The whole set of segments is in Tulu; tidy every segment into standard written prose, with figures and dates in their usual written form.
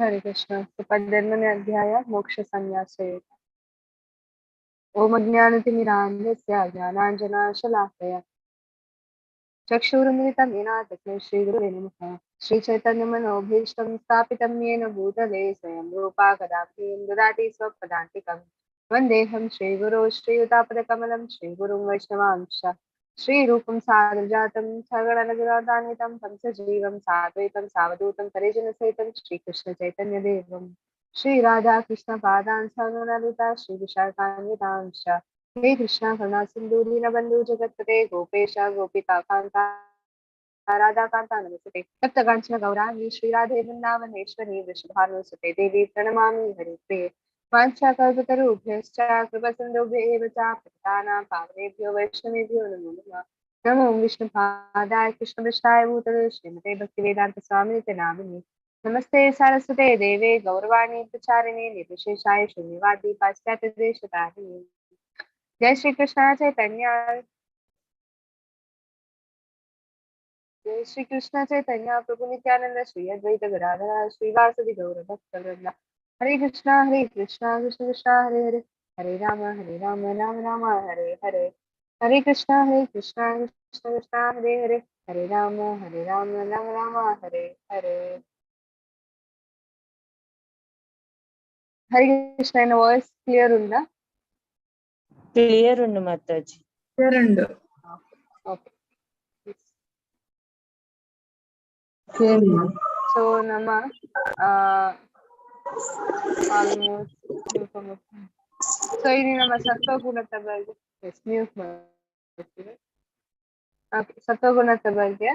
ಹರೇ ಕೃಷ್ಣ. ಪದ್ದೆನ್ಮನೆ ಅಧ್ಯಾಯ, ಮೋಕ್ಷ ಸನ್ಯಾಸ ಯೋಗ. ಓಂ ಅಜ್ಞಾನತಿಮಿರಾಂಧಸ್ಯ ಜ್ಞಾನಾಂಜನಾಶಲಾಕಯ ಚಕ್ಷುರುನ್ಮಿಲಿತಂ ಯೇನ ತಸ್ಮೈ ಶ್ರೀಗುರುವೇ ನಮಃ. ಶ್ರೀಚೈತನ್ಯಮನೋಭೀಷ್ಟಂ ಸ್ಥಾಪಿತಂ ಯೇನ ಭೂತಲೆ ಸ್ವಯಂ ರೂಪಾ ಕದಾಪ್ತಿಂ ದದಾತಿ ಸ್ವಪದಾಂತಿಕಂ. ವಂದೇಹಂ ಶ್ರೀಗುರೋ ಶ್ರೀಯುತಾಪದಕಮಲಂ ಶ್ರೀಗುರುಂ ವೈಷ್ಣವಾಂಶ. ಶ್ರೀರೂಪಂ ಸಾಗರಜಾತಂ ಸಗಣರಘುನಾಥಾನ್ವಿतं तं ಸಜೀವಂ ಸಾದ್ವೈತಂ ಸಾವಧೂತಂ ಪರಿಜನಸಹಿತಂ ಶ್ರೀಕೃಷ್ಣ ಚೈತನ್ಯದೇವಂ. ಶ್ರೀರಾಧಾಕೃಷ್ಣ ಪಾದಾನ್ ಸಗಣಲಲಿತಾ ಶ್ರೀವಿಶಾಖಾನ್ವಿತಾಂಶ. ಹೇ ಕೃಷ್ಣ ಕರುಣಾ ಸಿಂಧು ದೀನಬಂಧು ಜಗತ್ಪತೆ ಗೋಪೇಶ ಗೋಪಿಕಾ ಕಾಂತ ರಾಧಾಕಾಂತ ನಮಸ್ತೆ. ತಪ್ತ ಕಾಂಚನ ಗೌರಾಂಗಿ ಶ್ರೀರಾಧೆ ವೃಂದಾವನೇಶ್ವರಿ ವೃಷಭಾನುಸುತೆ ದೇವಿ ಪ್ರಣಮಾಮಿ ಹರಿಪ್ರಿಯೆ. ವಾಂಛಾಕಲ್ಪತರುಭ್ಯಶ್ಚ ಕೃಪಸಿಂಧುಭ್ಯ ಏವ ಚ ಪತಿತಾನಾಂ ಪಾವನೇಭ್ಯೋ ವೈಷ್ಣವೇಭ್ಯೋ ನಮೋ ನಮಃ. ನಮೋ ವಿಷ್ಣುಪಾದಾಯ ಕೃಷ್ಣಪೃಷ್ಠಾಯ ಭೂತಲೆ ಶ್ರೀಮತೆ ಭಕ್ತಿವೇದಾಂತ ಸ್ವಾಮಿನಿತಿ ನಾಮಿನಿ. ನಮಸ್ತೆ ಸಾರಸ್ವತೆ ದೇವೇ ಗೌರವಾಣಿ ಪ್ರಚಾರಿಣೆ ನಿರ್ವಿಶೇಷಾಯ ಶೂನ್ಯವಾದಿ ಪಾಶ್ಚಾತ್ಯ ದೇಶತಾರಿಣಿ. ಜಯ ಶ್ರೀ ಕೃಷ್ಣ ಚೈತನ್ಯ, ಜಯ ಶ್ರೀ ಕೃಷ್ಣ ಚೈತನ್ಯ ಪ್ರಭು ನಿತ್ಯಾನಂದ ಶ್ರೀ ಅದ್ವೈತ ಗದಾಧರ ಶ್ರೀವಾಸದಿ ಗೌರ ಭಕ್ತ ವೃಂದ. ಹರೇ ಕೃಷ್ಣ ಹರೇ ಕೃಷ್ಣ ಕೃಷ್ಣ ಕೃಷ್ಣ ಹರೇ ಹರೇ, ಹರೇ ರಾಮ ಹರೇ ರಾಮ ರಾಮ ರಾಮ ಹರೇ ಹರೇ. ಹರೇ ಕೃಷ್ಣ ಹರೇ ಕೃಷ್ಣ ಕೃಷ್ಣ ಕೃಷ್ಣ ಹರೇ ಹರೇ, ಹರೇ ರಾಮ ಹರೇ ರಾಮ ರಾಮ ರಾಮ ಹರೇ ಹರೇ. ಹರೇ ಕೃಷ್ಣ. ಎನ್ನ ವಾಯ್ಸ್ ಕ್ಲಿಯರ್ ಉಂಡಾ? ಕ್ಲಿಯರ್ ಉಂಡು ಮಾತಾಜಿ. ಕ್ಲಿಯರ್ ಉಂಡು. ಓಕೆ. ಸೊ ನಮ್ಮ ಆಲ್ಮೋಸ್ಟ್, ಸೊ ಇಲ್ಲಿ ನಮ್ಮ ಸತ್ವಗುಣದ ಬಗ್ಗೆ ಮ್ಯೂಟ್ ಮಾಡ್ತೀವಿ. ಸತ್ವಗುಣದ ಬಗ್ಗೆ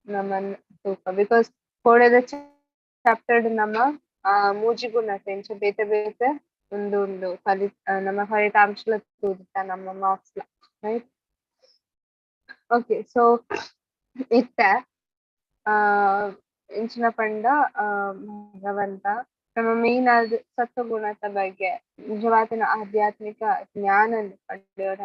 ನಮ್ಮ ತೂಕ, because ಕೋಡೆದ ಚಾಪ್ಟರ್ ನಮ್ಮ ಮೂಜಿ ಗುಣ ಎಂಚ ಬೇತೆ ಬೇತೆ ಒಂದು ಒಂದು ಫಲಿತ ನಮ್ಮ ಫಲಿತಾಂಶ ತೂದಿತ್ತ ನಮ್ಮ ಮಾರ್ಕ್ಸ್, ರೈಟ್? ಓಕೆ, ಸೊ ಇತ್ತ ಇಂಚಿನ ಪಂಡ ಭಗವಂತ ನಮ್ಮ ಮೇನ್ ಆದ ಸತ್ವಗುಣದ ಬಗ್ಗೆ ನಿಜವಾದ ಆಧ್ಯಾತ್ಮಿಕ ಜ್ಞಾನ ಪಡೆಯೋಣ.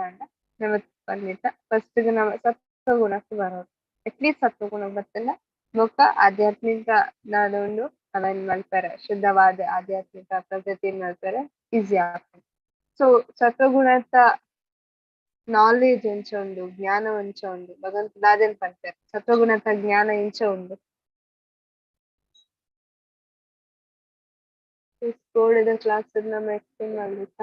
ನಮ್ಮ ಬಂದಿತ್ತ ಫಸ್ಟ್ ನಮ್ಮ ಸತ್ವಗುಣಕ್ಕೆ ಬರೋದು, ಅಟ್ಲೀಸ್ಟ್ ಸತ್ವಗುಣ ಬತ್ತಲ್ಲ ಬೊಕ್ಕ ಆಧ್ಯಾತ್ಮಿಕ ನಾದೊಂದು ಅವೆನ್ ಮಲ್ಪೆರೆ, ಶುದ್ಧವಾದ ಆಧ್ಯಾತ್ಮಿಕ ಪ್ರಗತಿ ಮಲ್ಪೆರೆ ಈಸಿ ಆಗ್ತದೆ. ಸೊ ಸತ್ವಗುಣದ ನಾಲೆಜ್ ಎಂಚ ಉಂಡು, ಜ್ಞಾನ ಎಂಚ ಉಂಡು, ಭಗವಂತ ದಾದೆನ್ ಪನ್ಪೆರ್? ಸತ್ವಗುಣದ ಜ್ಞಾನ ಎಂಚ ಉಂಡು? ಕೋಡೆದ ಕ್ಲಾಸ್ ನಮ್ಮ ಎಕ್ಸ್ಪ್ಲೇನ್ ಮಾಡ್ಲಿಕ್ಕ.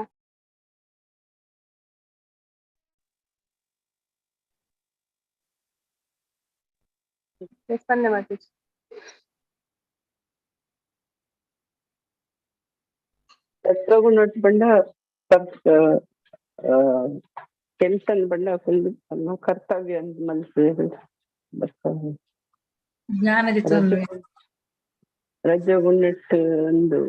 ಸ್ಪಂದ ಮಾತಾಜಿ. ಸತ್ವಗುಣ ಪಂಡ ಕೆಲ್ಸನ್ ಪಂಡ ಫುಲ್ ನಮ್ಮ ಕರ್ತವ್ಯ ಅಂತ ಮನ್ಸು. ಜ್ಞಾನ. ರಜಗುಣಟ್ ಒಂದು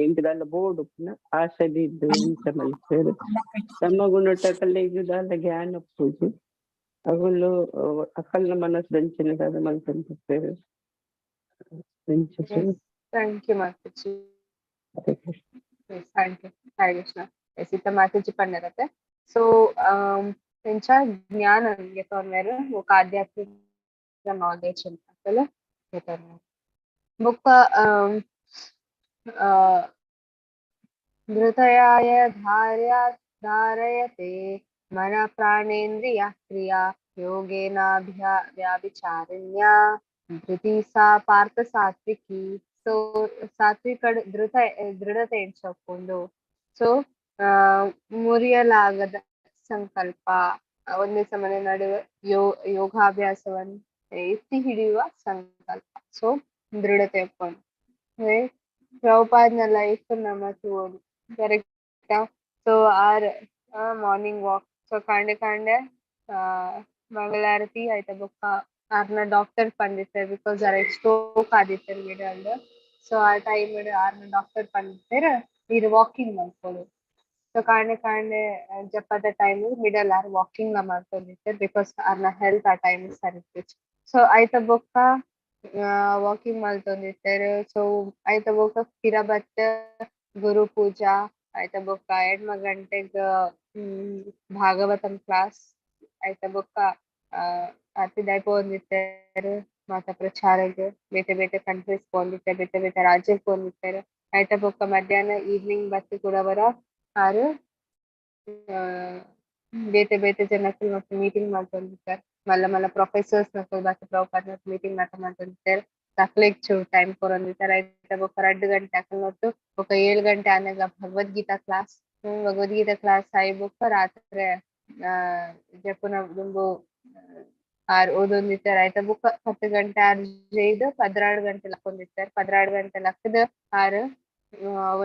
ಎಂಕುದಾಲ ಬೋರ್ಡ್ ಉಪ್ಪುನ ಆಶದಿದ್ದು ಇಂಚ ಮಲ್ಪೆರ್. ತಮ್ಮ ಗುಣಟ ಕಲ್ಲೆಗ್ ದಾಲ ಜ್ಞಾನ ಉಪ್ಪುಜಿ, ಅಗುಲು ಅಕಲ್ನ ಮನಸ್ ದಂಚಿನ ದಾದ ಮಲ್ತೊಂದುಪ್ಪೆರ್. Thank you Mataji. Thank you. Hare Krishna. S, ಇತ್ತ ಮಾತಾಜಿ ಪಂಡರತೆ. ಸೊ ಎಂಚ ಜ್ಞಾನ ಗೆತೊನ್ನೆರ್ ಬೊಕ ಆಧ್ಯಾತ್ಮಿಕ ನಾಲೆಜ್ ಅಂತಲ್ಲ ಗೆತೊನ್ನೆರ್. ಬೊಕ್ಕ ಧೃತಯಾಯ ಧಾರ್ಯ ಧಾರಯತೆ ಮನ ಪ್ರಾಣೇಂದ್ರಿಯ ಕ್ರಿಯಾ ಯೋಗೇನಾಭ್ಯ ವ್ಯಾಭಿಚಾರಿಣ್ಯ ಧೃತಿ ಸಾ ಪಾರ್ಥ ಸಾತ್ವಿಕಿ. ಸೊ ಸಾತ್ವಿಕ ಧೃತ ದೃಢತೆ ಎಂಚ ಉಪ್ಪುಂಡು? ಸೊ ಮುರಿಯಲಾಗದ ಸಂಕಲ್ಪ, ಒಂದೇ ಸಮನೆ ನಡುವೆ ಯೋಗಾಭ್ಯಾಸವನ್ನು ಎತ್ತಿ ಹಿಡಿಯುವ ಸಂಕಲ್ಪ. ಸೊ ದೃಢತೆ ಉಪ್ಪುಂಡು. ಪ್ರಭುಪಾದ್ನ ಲೈಫ್ ನಮ ತೂವೊಡು, correct? So are morning walk, so ಕಾಂಡೆ ಕಾಂಡೆ ಮಂಗಳಾರತಿ ಆಯ್ತ ಬೊಕ್ಕ ಆರ್ನ ಡಾಕ್ಟರ್ ಪಂದಿತ್ತೆರ್, because ಅರೆಗ್ ಸ್ಟ್ರೋಕ್ ಆದಿತ್ತೆರ್ ಮಿಡಲ್ಡ್. ಸೊ ಆ ಟೈಮ್ ಆರ್ನ ಡಾಕ್ಟರ್ ಪಂದಿತ್ತೆರ್ ಈರ್ ವಾಕಿಂಗ್ ಮಲ್ಪೊಡು. ಸೊ ಕಾಂಡೆ ಕಾಂಡೆ ಜಪದ ಟೈಮ್ ಮಿಡಲ್ ಆರ್ ವಾಕಿಂಗ್ ಲ ಮಲ್ತೊಂದಿತ್ತೆರ್, because ಆರ್ನ ಹೆಲ್ತ್ ಆ ಟೈಮ್ ಸರಿ ಇತ್ತಿಜಿ. ಸೊ ಆಯ್ತ ಬೊಕ್ಕ ವಾಕಿಂಗ್ ಮಲ್ತೊಂದಿತ್ತೆರ್. ಸೊ ಆಯ್ತ ಬೊಕ್ಕ ಪಿರ ಬತ್ತ್ ಗುರು ಪೂಜಾ ಆಯ್ತ ಬೊಕ್ಕ ಎಡ್ಮ ಗಂಟೆಗ್ ಭಾಗವತಂ ಕ್ಲಾಸ್ ಆಯ್ತ ಬೊಕ್ಕ ಪಿದಾಯ್ ಪೋವೊಂದಿತ್ತೆರ್. ಮಾತ ಪ್ರಚಾರಗ್ ಬೇತೆ ಬೇತೆ ಕಂಟ್ರೀಸ್ ಪೋವೊಂದಿತ್ತೆರ್, ಬೇತೆ ಬೇತೆ ರಾಜ್ಯಗ್ ಪೋವೊಂದಿತ್ತೆರ್. ಐತ ಬೊಕ್ಕ ಮಧ್ಯಾಹ್ನ ಈವ್ನಿಂಗ್ ಬತ್ತ್ ಕುಡ ಒರ ಆರ್ ಬೇತೆ ಬೇತೆ ಜನಕ್ಕುಲು ಮಾತ ಮೀಟಿಂಗ್ ಮಲ್ತೊಂದಿತ್ತೆರ್. ಮಲ್ಲ ಮಲ್ಲ ಪ್ರೊಫೆಸರ್ಸ್ ನಕುಲು ಬತ್ತ್ ಪ್ರಭುಪಾದ ಮೀಟಿಂಗ್ ಮಾತ ಮಲ್ತೊಂದಿತ್ತೆರ್. ಅಕ್ಲೆಗ್ ಚೂರು ಟೈಮ್ ಕೊರೊಂದಿತ್ತೆರ್. ಐತ ಬೊಕ್ಕ 2 ಗಂಟೆ ಅಕಲ್ನೊಟ್ಟು, ಬೊಕ್ಕ 7 ಗಂಟೆ ಆನಗ ಭಗವದ್ಗೀತಾ ಕ್ಲಾಸ್. ಭಗವದ್ಗೀತಾ ಕ್ಲಾಸ್ ಆಯಿ ಬೊಕ್ಕ ರಾತ್ರೆ ಜೆಪ್ಪುನ ದುಂಬು ಆರ್ ಓದೊಂದಿತ್ತೆರ್. ಐತ ಬೊಕ್ಕ 10 ಗಂಟೆ ಆರ್ ಜೈದ್ 12 ಗಂಟೆ ಲಕ್ಕೊಂದಿತ್ತೆರ್. 12 ಗಂಟೆ ಲಕ್ಕದ್ ಆರ್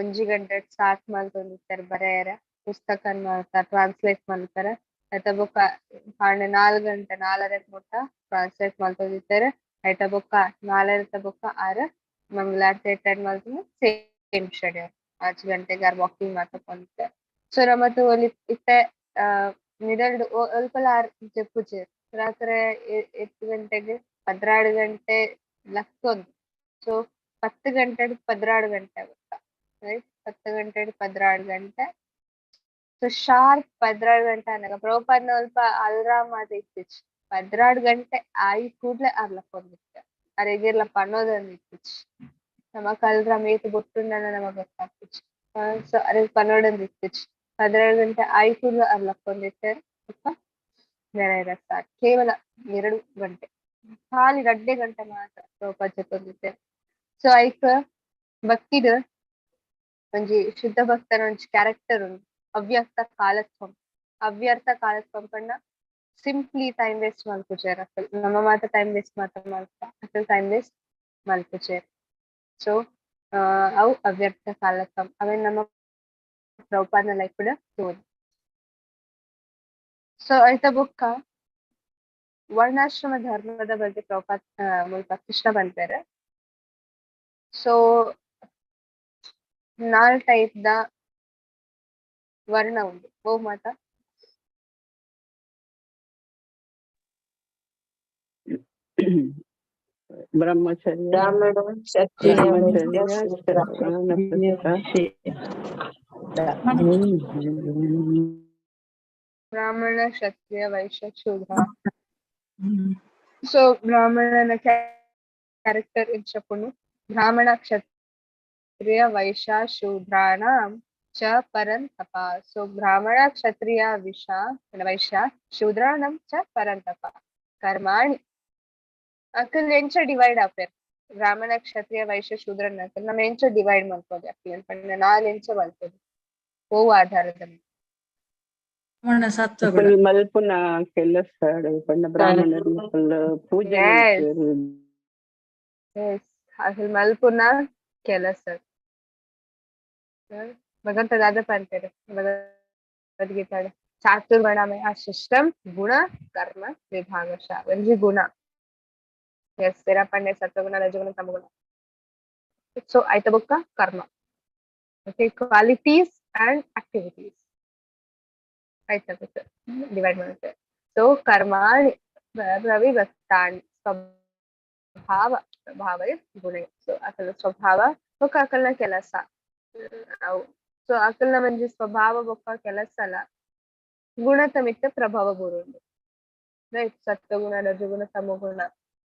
1 ಗಂಟೆ ಸ್ಟಾರ್ಟ್ ಮಲ್ತೊಂದಿತ್ತೆರ್ ಬರೆಯೆರೆ, ಪುಸ್ತಕನ್ ಮಾತ ಟ್ರಾನ್ಸ್ಲೇಟ್ ಮಲ್ಪೆರೆ. ಐತ ಬೊಕ್ಕ ಕಾಂಡೆ 4 ಗಂಟೆ ನಾಲರೆಗ್ ಮುಟ್ಟ ಟ್ರಾನ್ಸ್ಲೇಟ್ ಮಲ್ತೊಂದಿತ್ತೆರ್. ಐತ ಬೊಕ್ಕ ನಾಲರೆತ ಬೊಕ್ಕ ಆರ್ ಮಂಗಳಾರತಿ ಅಟೆಂಡ್ ಮಲ್ತೊಂದು, ಸೇಮ್ ಶೆಡ್ಯೂಲ್, 5 ಗಂಟೆಗೆ ಆರ್ ವಾಕಿಂಗ್ ಮಾತ ಪೋವೊಂದಿತ್ತೆರ್. ಸೊ ನಮ ತೂವೊಲಿ, ಇತ್ತೆ ಮಿಡಲ್ಡ್ ಒಲ್ಪಲ ಆರ್ ಜೆಪ್ಪುಜೆರ್. ರಾತ್ರೆ ಎತ್ ಗಂಟೆಗ್? 12 ಗಂಟೆ ಲಕ್ಕೊಂದು. ಸೊ 10 ಗಂಟೆಡ್ 12 ಗಂಟೆ ಗೊತ್ತಾ, ರೈಟ್? 10 ಗಂಟೆಡ್ 12 ಗಂಟೆ. ಸೊ ಶಾರ್ಪ್ 12 ಗಂಟೆ ಆನಗ ಪ್ರಭುಪಾದ್ನ ಅಲ್ಪ ಅಲ್ರಾಮ್ ಮಾತ ಇತ್ತಿಜಿ. 12 ಗಂಟೆ ಆಯಿ ಕೂಡ್ಲೆ ಆರ್ ಲಕ್ಕೊಂದಿತ್ತೆರ್. ಅರೆಗಿರ್ಲ ಪನೋದೊಂದು ಇತ್ತಿಜಿ. ನಮಕ್ ಅಲ್ರಾಮ್ ಏತ್ ಬೊಟ್ಟುಂಡಲ ನಮಗ್ ಗೊತ್ತಾಪುಜಿ. ಸೊ ಅರೆಗ್ ಪನೊಡೊಂದು ಇತ್ತಿಜಿ. 12 ಗಂಟೆ ಆಯಿ ಕೂಡ್ಲೆ ಆರ್ ಲಕ್ಕೊಂದಿತ್ತೆರ್. ಬೊಕ್ಕ ಬರೆಯೆರೆ ಸ್ಟಾರ್ಟ್. ಕೇವಲ 2 ಗಂಟೆ, ಖಾಲಿ 2 ಗಂಟೆ ಮಾತ್ರ ಪ್ರಭುಪಾದ್ ಜೆತ್ತೊಂದಿತ್ತೆರ್. ಸೊ ಐಕ್ ಭಕ್ತಿಡ್ ಒಂಜಿ ಶುದ್ಧ ಭಕ್ತನ ಒಂಜಿ ಕ್ಯಾರೆಕ್ಟರ್ ಉಂಡು, ಅವ್ಯಕ್ತ ಕಾಲತ್ವಂ. ಅವ್ಯರ್ಥ ಕಾಲತ್ವಂ ಪಂಡ ಸಿಂಪ್ಲಿ ಟೈಮ್ ವೇಸ್ಟ್ ಮಲ್ಪುಜೆರ್ ಅಕುಲು. ನಮ್ಮ ಮಾತ ಟೈಮ್ ವೇಸ್ಟ್ ಮಾತ ಮಲ್ಪ, ಅಕುಲು ಟೈಮ್ ವೇಸ್ಟ್ ಮಲ್ಪುಜೆರ್. ಸೊ ಅವು ಅವ್ಯರ್ಥ ಕಾಲತ್ವಂ. ಅವೆನ್ ನಮ್ಮ ಪ್ರಭುಪಾದನ ಲೈಫ್ ತೂವೊಲಿ. ಸೊ ಐತ ಬೊಕ್ಕ ವರ್ಣಾಶ್ರಮ ಧರ್ಮದ ಬಗ್ಗೆ ಪ್ರಭುಪಾದ್ ಮುಲ್ಪ ಕೃಷ್ಣ ಪನ್ಪೆರ್. ಸೊ ನಾಲ್ ಟೈಪ್ ದ ವರ್ಣ ಉಂಡು. ಒವು ಮಾತ? ಬ್ರಹ್ಮಚರ್ಯ. ಬ್ರಾಹ್ಮಣ, ಕ್ಷತ್ರಿಯ, ಬ್ರಹ್ಮಚರ್ಯ. ವೈಶ್ಯ, ಶೂದ್ರ. ವಾನಪ್ರಸ್ಥ. ಬ್ರಾಹ್ಮಣ, ಕ್ಷತ್ರಿಯ, ವೈಶ್ಯ, ಶೂದ್ರ. ಸೊ ಬ್ರಾಹ್ಮಣನ ಕ್ಯಾರೆಕ್ಟರ್ ಎಂಚಪುಂಡು? ಬ್ರಾಹ್ಮಣ, ಕ್ಷತ್ರಿಯ, ವೈಶ್ಯ, ಶೂದ್ರಾಣಾಂ ಚ ಪರಂತಪ. ಸೊ ಬ್ರಾಹ್ಮಣ, ಕ್ಷತ್ರಿಯ, ವಿಷ ವೈಶ್ಯ, ಶೂದ್ರಾಣಂ ಚ ಪರಂತಪ ಕರ್ಮಾಣಿ. ಅಕುಲ್ ಎಂಚ ಡಿವೈಡ್ ಆಪೆರ್? ಬ್ರಾಹ್ಮಣ, ಕ್ಷತ್ರಿಯ, ವೈಶ್ಯ, ಶೂದ್ರನ ಅಕುಲ್ ನಮ ಎಂಚ ಡಿವೈಡ್ ಮಲ್ಪೊಲಿ? ಅಕ್ಲೆನ್ ಪಂಡ ನಾಲ್ ಎಂಚ ಮಲ್ಪೊಲಿ? ಒವು ಆಧಾರದ ಮಿತ್ತ್? ಬ್ರಾಹ್ಮಣ ಸತ್ವಗುಣ. ಅಕುಲು ಮಲ್ಪುನ ಕೆಲಸ ಪಂಡ ಬ್ರಾಹ್ಮಣರು ಅಕುಲು ಪೂಜೆ ಮಲ್ಪುವೆರ್. ಎಸ್, ಅಕುಲ್ ಮಲ್ಪುನ ಕೆಲಸ. ಭಗವಂತ ದಾದ ಪನ್ಪೆರ್ ಭಗವದ್ಗೀತಾಡ್? ಚಾತುರ್ವರ್ಣಮಯ ಶಿಷ್ಟಂ ಗುಣ ಕರ್ಮ ವಿಭಾಗಶ. ಒಂಜಿ ಗುಣ, ಎಸ್, ಪಂಡೆ ಸತ್ವಗುಣ, ರಜಗುಣ, ತಮಗುಣ. ಸೊ ಆಯ್ತ ಬೊಕ್ಕ ಕರ್ಮ, ಓಕೆ, ಕ್ವಾಲಿಟೀಸ್ ಅಂಡ್ ಆಕ್ಟಿವಿಟೀಸ್ ಆಯ್ತಾ ಡಿವೈಡ್ ಮಾಡುತ್ತೆ. ಸೊ ಕರ್ಮಾಣಿ ಪ್ರವಿಭಕ್ತಾನಿ ಸ್ವಭಾವ ಪ್ರಭಾವ ಗುಣ. ಸೊ ಅಕಲ್ನ ಸ್ವಭಾವ ಬೊಕ್ಕ ಅಕಲ್ನ ಕೆಲಸ ಅವು. ಸೊ ಅಕಲ್ನ ಒಂಜಿ ಸ್ವಭಾವ ಬೊಕ್ಕ ಕೆಲಸಲ ಗುಣತ ಮಿತ್ತ ಪ್ರಭಾವ ಬೂರುಂಡು, ರೈಟ್? ಸತ್ವಗುಣ, ರಜಗುಣ, ತಮಗುಣ,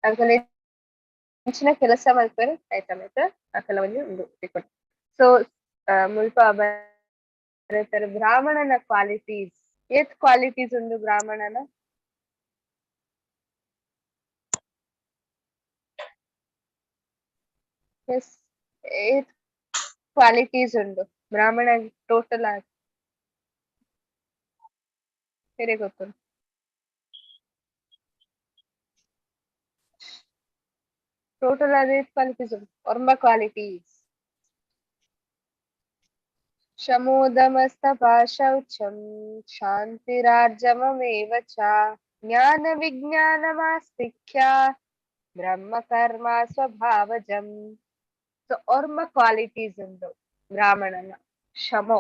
ಅಕಲ್ ಎಂಚಿನ ಕೆಲಸ ಮಲ್ಪೆರ್ ಆಯ್ತ ಮಿತ್ತ ಅಕಲ ಒಂಜಿ ಉಂದು. ಸೊ ಮುಲ್ಪ ಬರೆತಾರೆ, ಬ್ರಾಹ್ಮಣನ ಕ್ವಾಲಿಟೀಸ್. ಏತ್ ಕ್ವಾಲಿಟೀಸ್ ಉಂಡು ಬ್ರಾಹ್ಮಣನ? ಎಸ್, ಏತ್ ಕ್ವಾಲಿಟೀಸ್ ಉಂಡು ಬ್ರಾಹ್ಮಣ ಟೋಟಲ್ ಆಗಿ? ಬೇರೆ ಗೊತ್ತುಂಟು? ಟೋಟಲ್ ಆದ ಏತ್ ಕ್ವಾಲಿಟೀಸ್ ಉಂಟು? ಒರ್ಂಬ ಕ್ವಾಲಿಟೀಸ್. ಶಮೋದಮಸ್ತಪಾ ಶೌಚಂ ಶಾಂತಿರಾರ್ಜವಮೇವ ಚ ಜ್ಞಾನ ವಿಜ್ಞಾನಮಾಸ್ತಿಕ್ಯ ಬ್ರಹ್ಮ ಕರ್ಮ ಸ್ವಭಾವಜಂ. ಸೊ ಒರ್ಂಬ ಕ್ವಾಲಿಟೀಸ್ ಉಂಡು ಬ್ರಾಹ್ಮಣನ. ಶಮೋ,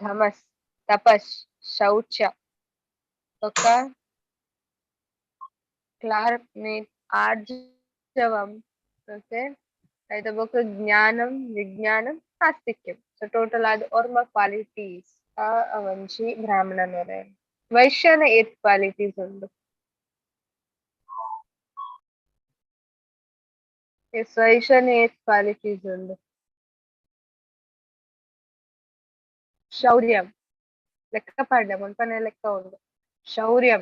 ಧಮಸ್, ತಪಸ್, ಶೌಚ, ಬೊಕ್ಕ ಕ್ಲಾರ್ಮೇಟ್, ಆರ್ಜವಂ, ಓಕೆ, ಆಯ್ತಾ? ಬೊಕ್ಕ ಜ್ಞಾನಂ, ವಿಜ್ಞಾನಂ, ಆಸ್ತಿಕ್ಯಂ. ಸೊ ಟೋಟಲ್ ಆದ್ ಒರ್ಂಬ ಕ್ವಾಲಿಟೀಸ್ ಆ ಒಂಜಿ ಬ್ರಾಹ್ಮಣನೊರೆ. ವೈಶ್ಯನ ಏತ್ ಕ್ವಾಲಿಟೀಸ್ ಉಂಡು? ಎಸ್, ವೈಶ್ಯನ ಏತ್ ಕ್ವಾಲಿಟೀಸ್ ಉಂಡು? ಶೌರ್ಯಂ ಲೆಕ್ಕ ಪಾಡ್ಲೆ, ಮುಲ್ಪನೆ ಲೆಕ್ಕ ಉಂಡು. ಶೌರ್ಯಂ,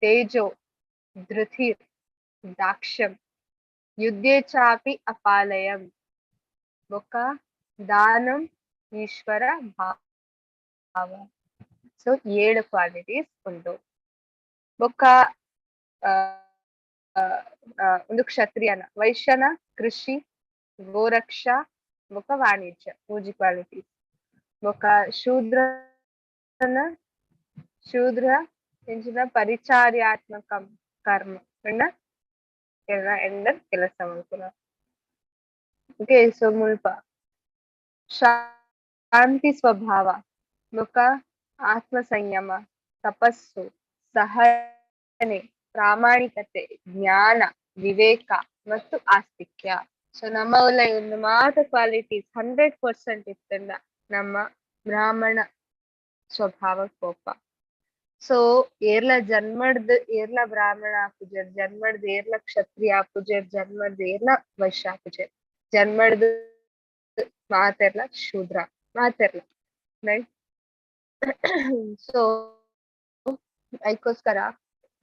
ತೇಜೋ, ಧೃತಿರ್, ದಾಕ್ಷ್ಯಂ, ಯುದ್ಧೇ ಚಾಪಿ ಅಪಾಲಯಂ, ಬೊಕ್ಕ ದಾನಂ, ಈಶ್ವರ ಭಾವ. ಸೊ 7 ಕ್ವಾಲಿಟೀಸ್ ಉಂಡು. ಬೊಕ್ಕ ಒಂದು ಕ್ಷತ್ರಿಯನ, ವೈಶ್ಯನ ಕೃಷಿ, ಗೋರಕ್ಷಾ ಬೊಕ್ಕ ವಾಣಿಜ್ಯ, ಮೂಜಿ ಕ್ವಾಲಿಟೀಸ್. ಬೊಕ್ಕ ಶೂದ್ರನ, ಶೂದ್ರ ಎಂಚಿನ ಪರಿಚಾರ್ಯಾತ್ಮಕ ಕರ್ಮ ಪಂಡ ಎಂಡ ಕೆಲಸ ಮಲ್ಪುನ. ಓಕೆ, ಸೊ ಮುಲ್ಪ ಶಾಂತಿ ಸ್ವಭಾವ ಬೊಕ್ಕ ಆತ್ಮ ಸಂಯಮ, ತಪಸ್ಸು, ಸಹನೆ, ಪ್ರಾಮಾಣಿಕತೆ, ಜ್ಞಾನ, ವಿವೇಕ ಮತ್ತು ಆಸ್ತಿಕ್ಯ. ಸೊ ನಮ್ಮ ಒಂದು ಮಾತ ಕ್ವಾಲಿಟೀಸ್ 100% ಇತ್ತಂಡ ನಮ್ಮ ಬ್ರಾಹ್ಮಣ ಸ್ವಭಾವ ಕೋಪ. ಸೊ ಏರ್ಲ ಜನ್ಮಡ್ದ್ ಏರ್ಲ ಬ್ರಾಹ್ಮಣ ಆಪುಜೆರ್, ಜನ್ಮಡ್ದ್ ಏರ್ಲ ಕ್ಷತ್ರಿಯ ಆಪುಜೆರ್, ಜನ್ಮಡ್ದ್ ಏರ್ಲ ವೈಶ್ಯ ಆಪುಜೆರ್, ಜನ್ಮಡ್ದ್ ಮಾತೆರ್ಲ ಶೂದ್ರ ಮಾತೆರ್ಲ, ರೈಟ್? ಸೊ ಅದಕ್ಕೋಸ್ಕರ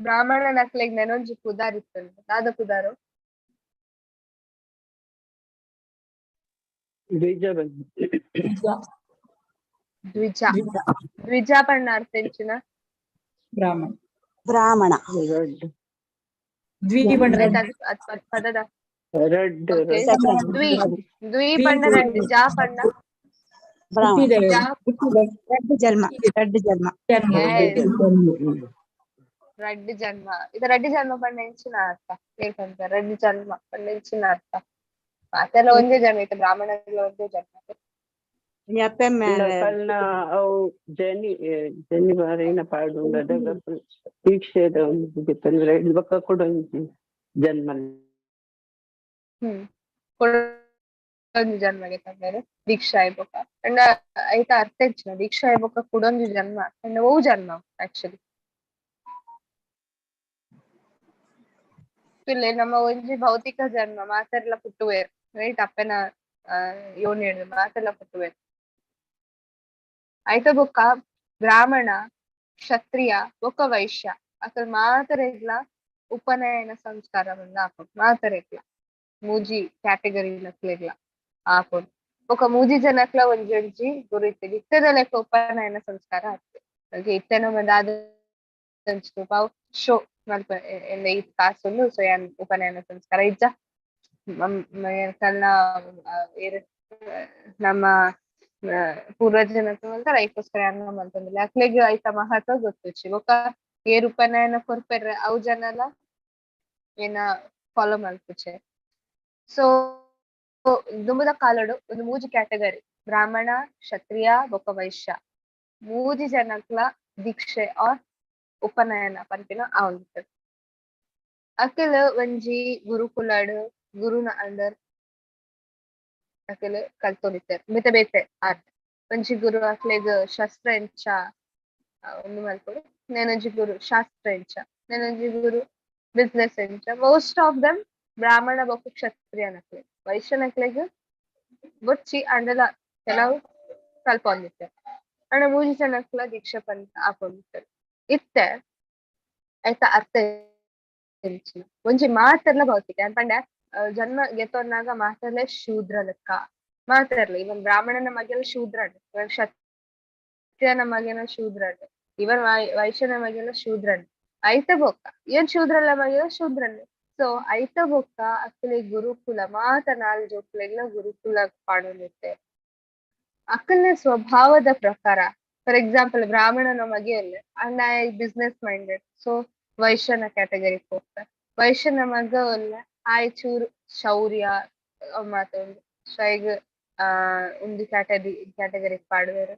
ಬ್ರಾಹ್ಮಣನಕ್ಲೆಗ್ ನೆನೊಂಜಿ ಪುದಾರ್ ಇತ್ತಂಡ್. ದಾದ ಪುದಾರು? ದ್ವಿಜ. ದ್ವಿಜ. ದ್ವಿಜ ಪಂಡ ಅರ್ಥ ಎಂಚಿನ? ಬ್ರಾಹ್ಮಣ. ಬ್ರಾಹ್ಮಣ. ರಡ್ಡ್. ದ್ವಿ ಪಂಡ ಪದದ ರಡ್ಡ್. ದ್ವಿ, ದ್ವಿ ಪಂಡ ರಡ್ಡ್, ಜಾ ಪಂಡ ಬ್ರಾಹ್ಮಣ. ರಡ್ಡ್ ಜನ್ಮ, ರಡ್ಡ್ ಜನ್ಮ. ರಡ್ಡ್ ಜನ್ಮ. ಇದು ರಡ್ಡ್ ಜನ್ಮ ಪಂಡ ಎಂಚಿನ ಅರ್ಥ ಹೇಳ್ಕಂತ? ರಡ್ಡ್ ಜನ್ಮ ಪಂಡ ಎಂಚಿನ ಅರ್ಥ? ಮಾತೆಲ್ಲ ಒಂದೇ ಜನ್ಮ ಇತ್ತು, ಬ್ರಾಹ್ಮಣರೆಲ್ಲ ಒಂದೇ ಜನ್ಮ. ಕಲ್ನ ಅವು ಜನಿ ಜನಿ ಬಾರೇನ ಪಾಡುಂಡು ಅದಗ ದೀಕ್ಷೆದ ಒಂದು ಅಂದ್ರೆ ಬೊಕ್ಕ ಕೊಡೊಂಜಿ ಜನ್ಮ. ಕುಡೊಂಜಿ ಜನ್ಮಗೆ ತಂದರೆ ದೀಕ್ಷಾ ಆಯ್ಬೊಕ್ಕ ಅಂಡ ಐತ ಅರ್ಥ ಎಂಚಿನ? ದೀಕ್ಷಾ ಆಯ್ಬೊಕ್ಕ ಕುಡೊಂಜಿ ಜನ್ಮ ಅಂಡ ಒವು ಜನ್ಮ ಆಕ್ಚುಲಿ? ನಮ್ಮ ಒಂಜಿ ಭೌತಿಕ ಜನ್ಮ, ಮಾತೆರ್ಲ ಪುಟ್ಟುವೆರ್, ರೈಟ್? ಅಪ್ಪೆನ ಯೋನಿ ಹಿಡ್ದು ಮಾತೆಲ್ಲ ಪುಟ್ಟುವೆರ್. ಆಯ್ತ ಬೊಕ್ಕ ಬ್ರಾಹ್ಮಣ, ಕ್ಷತ್ರಿಯ ಬೊಕ್ಕ ವೈಶ್ಯ ಅಕಲ್ ಮಾತೆರೆಗ್ಲ ಉಪನಯನ ಸಂಸ್ಕಾರವನ್ನ ಆಪುಂಡು. ಮಾತೆರೆಗ್ಲ ಮೂಜಿ ಕ್ಯಾಟಗರಿ ನಕ್ಲೆಗ್ಲ ಆಪುಂಡು. ಬೊಕ್ಕ ಮೂಜಿ ಜನಕ್ಲ ಒಂಜಿ ಒಂಜಿ ಗುರು ಇತ್ತೆ. ಇತ್ತೆದ ಲೆಕ್ಕ ಉಪನಯನ ಸಂಸ್ಕಾರ ಆಗ್ತದೆ. ಇತ್ತೆನ ದಾದ ಶೋ ಮಲ್ಪ ಈತ್ ಕಾಸುಂಡು, ಸೊ ಯಾನ್ ಉಪನಯನ ಸಂಸ್ಕಾರ ಇಜ್ಜ ಕಲ್ನ ನಮ್ಮ ಪೂರ್ವಜನ ಮಲ್ತಾರ, ಐಕೋಸ್ಕರ ಯಾನ್ ಮಲ್ತೊಂದಿಲ್ಲ. ಅಕ್ಲೆಗ್ ಐತ ಮಹತ್ವ ಗೊತ್ತುಚ್ಚಿ. ಬೊಕ್ಕ ಏರ್ ಉಪನಯನ ಕೊರ್ಪೆರ್ ಅವು ಜನಲ ಏನ ಫಾಲೋ ಮಲ್ಪುಚೆ. ಸೊ ದುಂಬುದ ಕಾಲಡು ಒಂದು ಮೂಜಿ ಕ್ಯಾಟಗರಿ, ಬ್ರಾಹ್ಮಣ, ಕ್ಷತ್ರಿಯ ಬೊಕ್ಕ ವೈಶ್ಯ, ಮೂಜಿ ಜನಕ್ಲ ದೀಕ್ಷೆ ಆರ್ ಉಪನಯನ ಪನ್ಪಿನ ಆವೊಂದಿತ್ತು. ಅಕಲ್ ಒಂಜಿ ಗುರುಕುಲಡ್ ಗುರುನ ಅಂಡರ್ ಅಕಲ್ ಕಲ್ತೊಂದಿತ್ತೆರ್ ಬೇತೆ ಬೇತೆ ಆರ್ಟ್. ಒಂಜಿ ಗುರು ಅಕ್ಲೆಗ್ ಶಸ್ತ್ರ ಎಂಚ ಒಂದು ಮಲ್ಪೊಡು, ನೆನೊಂಜಿ ಗುರು ಶಾಸ್ತ್ರ ಎಂಚ, ನೆನೊಂಜಿ ಗುರು ಬಿಸ್ನೆಸ್ ಎಂಚ. ಮೋಸ್ಟ್ ಆಫ್ ದೆಮ್ ಬ್ರಾಹ್ಮಣ ಬೊಕ್ಕ ಕ್ಷತ್ರಿಯನಕ್ಲೆ, ವೈಶ್ಯನಕ್ಲೆಗ್ ಬೊಚ್ಚಿ ಅಂಡಲ ಕೆಲವು ಕಲ್ಪೊಂದಿತ್ತೆರ್. ಅಂಡ ಮೂಜಿ ಜನಕ್ಲ ದೀಕ್ಷೆ ಪನ್ ಹಾಕೊಂಡಿತ್ತೆರ್. ಇತ್ತೆ ಐತ ಅರ್ಥ ಎಂಚಿನ? ಒಂಜಿ ಮಾತೆರ್ಲ ಭೌತಿಕ ಪಂಡ ಜನ್ಮ ಗೆತ್ತೊನ್ನಾಗ ಮಾತೆರ್ಲ ಶೂದ್ರ ಲೆಕ್ಕ ಮಾತೆರ್ಲ. ಇವನ್ ಬ್ರಾಹ್ಮಣನ ಮಗೆಲ್ಲ ಶೂದ್ರನ್, ಇವನ್ ಕ್ಷತ್ರಿಯನ ಮಗೆನ ಶೂದ್ರನ್, ಇವನ್ ವೈಶ್ಯನ ಮಗೆಲ್ಲ ಶೂದ್ರನ್. ಐತ ಬೊಕ್ಕ ಏನ್ ಶೂದ್ರಲ್ಲ ಮಗೆಲ್ಲ ಶೂದ್ರನ್. ಸೊ ಐತ ಬೊಕ್ಕ ಅಕ್ಲೆ ಗುರುಕುಲ ಮಾತ ನಾಲ್ ಜೋಕ್ಲೆಗ್ಲ ಗುರುಕುಲ ಪಾಡೊಂದಿತ್ತೆ. ಅಕ್ಕಲ್ನ ಸ್ವಭಾವದ ಪ್ರಕಾರ, ಫಾರ್ ಎಕ್ಸಾಂಪಲ್ ಬ್ರಾಹ್ಮಣನ ಮಗೆಯಲ್ಲಿ and I business minded, so ವೈಶ್ಯನ ಕ್ಯಾಟಗರಿ ಹೋಗ್ತಾರೆ. ವೈಶ್ಯನ ಮಗ ಅಲ್ಲ ಆಯ್ ಚೂರು ಶೌರ್ಯ ಮಾತೊಂದು, ಸೊ ಈಗ ಒಂದು ಕ್ಯಾಟಗರಿ ಪಾಡುವೆರ್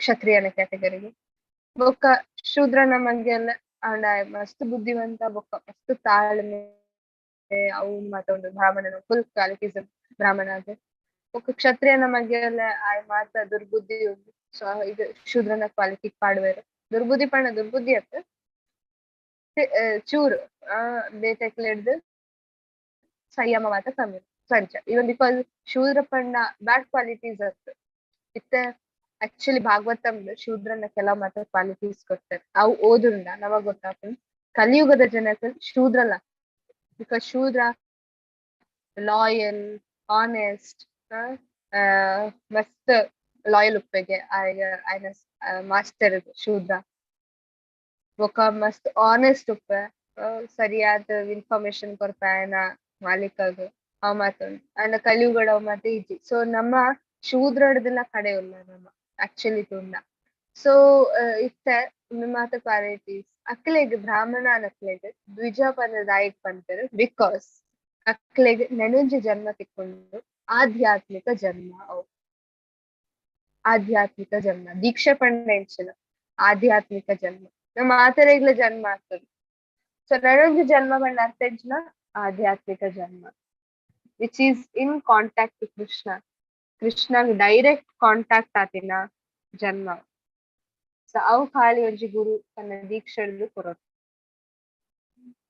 ಕ್ಷತ್ರಿಯನ ಕ್ಯಾಟಗರಿಗೆ. ಬೊಕ್ಕ ಶೂದ್ರನ ಮಗೆಲ್ಲ ಅಂಡ್ ಮಸ್ತ್ ಬುದ್ಧಿವಂತ ಬೊಕ್ಕ ಮಸ್ತ್ ತಾಳ್ಮೆ ಅವು ಮಾತೊಂದು ಬ್ರಾಹ್ಮಣನ ಫುಲ್ ಕ್ವಾಲಿಟೀಸ್ ಬ್ರಾಹ್ಮಣ ಆದ. ಬೊಕ್ಕ ಕ್ಷತ್ರಿಯನ ಮಗೆಲ್ಲ ಆಯ್ ಮಾತ ದುರ್ಬುದ್ಧಿ ಉಂಡು, ಸೊ ಇದು ಶೂದ್ರನ ಕ್ವಾಲಿಟಿ ಪಾಡುವೆರ್. ದುರ್ಬುದ್ಧಿ ಪಂಡ ದುರ್ಬುದ್ಧಿ ಅತ್ತ ಚೂರು ಬೇತೆಕ್ಲೆಡ್ದು ಸಂಯಮ ಮಾತ ಕಮ್ಮಿ ಸಂಚ. ಇವನ್ because ಶೂದ್ರ ಪಂಡ ಬ್ಯಾಡ್ ಕ್ವಾಲಿಟೀಸ್ ಅತ್. ಇತ್ತೆ ಆಕ್ಚುಲಿ ಭಾಗವತಂ ಶೂದ್ರನ ಕೆಲವು ಮಾತ ಕ್ವಾಲಿಟೀಸ್ ಕೊಡ್ತಾರೆ. ಅವು ಓದುಂಡ ನಮಗ್ ಗೊತ್ತಾಗ್ತದೆ ಕಲಿಯುಗದ ಜನಕ್ಕೆ ಶೂದ್ರಲ್ಲ. Because Shudra loyal, honest, ಮಸ್ತ್ ಲಾಯಲ್ ಉಪ್ಪೆಗೆ ಆಯ್ನ ಮಾಸ್ಟರ್ ಶೂದ್ರ. ಬೊಕ ಮಸ್ತ್ ಆನೆಸ್ಟ್ ಉಪ್ಪೆ, ಸರಿಯಾದ ಇನ್ಫಾರ್ಮೇಶನ್ ಕೊರ್ಪ ಆಯನ ಮಾಲೀಕಗ್. ಅವ್ ಮಾತುಂಡು. ಅಂಡ ಕಲಿಯುಗಡ್ ಅವ್ ಮಾತ ಇಜ್ಜಿ. ಸೊ ನಮ್ಮ ಶೂದ್ರಡ್ದಲ ಕಡೆ ಉಲ್ಲ ನಮ್ಮ ಆಕ್ಚುಲಿ ತೂಂಡ. ಸೊ ಇತ್ತೆ ಉಂದು ಮಾತ ಕ್ವಾಲಿಟೀಸ್ ಅಕ್ಲೆಗ್, ಬ್ರಾಹ್ಮಣ ಅಕ್ಲೆಗ್ ದ್ವಿಜ ಪಂಡ ದಾಯೆಗ್ ಪನ್ಪೆರ್? Because ಅಕ್ಲೆಗ್ ನೆನೊಂಜಿ ಜನ್ಮ ತಿಕ್ಕೊಂಡು, ಆಧ್ಯಾತ್ಮಿಕ ಜನ್ಮ. ಅವು ಆಧ್ಯಾತ್ಮಿಕ ಜನ್ಮ. ದೀಕ್ಷೆ ಪಂಡ ಎಂಚಿನ? ಆಧ್ಯಾತ್ಮಿಕ ಜನ್ಮ. ನಮ್ಮ ಮಾತೆರೆಗ್ಲ ಜನ್ಮ ಆಗ್ತದೆ. ಸೊ ನನೊಂಜಿ ಜನ್ಮ ಪಂಡ ಅರ್ಥ ಎಂಚಿನ? ಆಧ್ಯಾತ್ಮಿಕ ಜನ್ಮ, which is in contact to Krishna. Krishna direct contact ಆತಿನ ಜನ್ಮ. ಸೊ ಅವು ಖಾಲಿ ಒಂಜಿ ಗುರು ತನ್ನ ದೀಕ್ಷೆ ಕೊರೊಡು.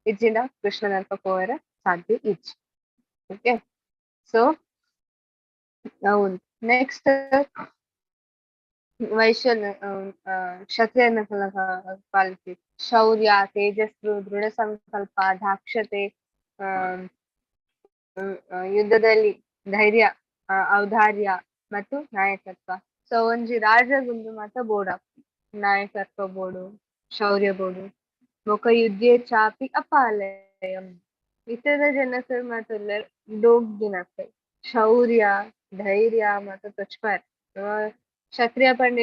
ಇಜ್ಜಿಂಡ ಕೃಷ್ಣನಲ್ಪ ಪೋಯೆರೆ ಸಾಧ್ಯ ಇಜ್ಜಿ. ಓಕೆ, ಸೊ ನೆಕ್ಸ್ಟ್ ವೈಶ್ಯ ಕ್ಷತ್ರಿಯನ ಕ್ವಾಲಿಟಿ: ಶೌರ್ಯ, ತೇಜಸ್ಸು, ದೃಢ ಸಂಕಲ್ಪ, ದಾಕ್ಷತೆ, ಯುದ್ಧದಲ್ಲಿ ಧೈರ್ಯ, ಔದಾರ್ಯ ಮತ್ತು ನಾಯಕತ್ವ. ಸೊ ಒಂಜಿ ರಾಜಗುಂದು ಮಾತ ಬೋಡ ನಾಯಕತ್ವ ಬೋಡು, ಶೌರ್ಯ ಬೋಡು. ಬೊಕ ಯುದ್ಧೇ ಚಾಪಿ ಅಪಾಲಯಂ. ಇತದ ಜನಕರು ಮಾತ ಡೋಗ್ದಿನಕ್ಲ್. ಶೌರ್ಯ, ಧೈರ್ಯ ಮಾತ ತೊಚ್ಪಾರ್. ಕ್ಷತ್ರಿಯ ಪಂಡ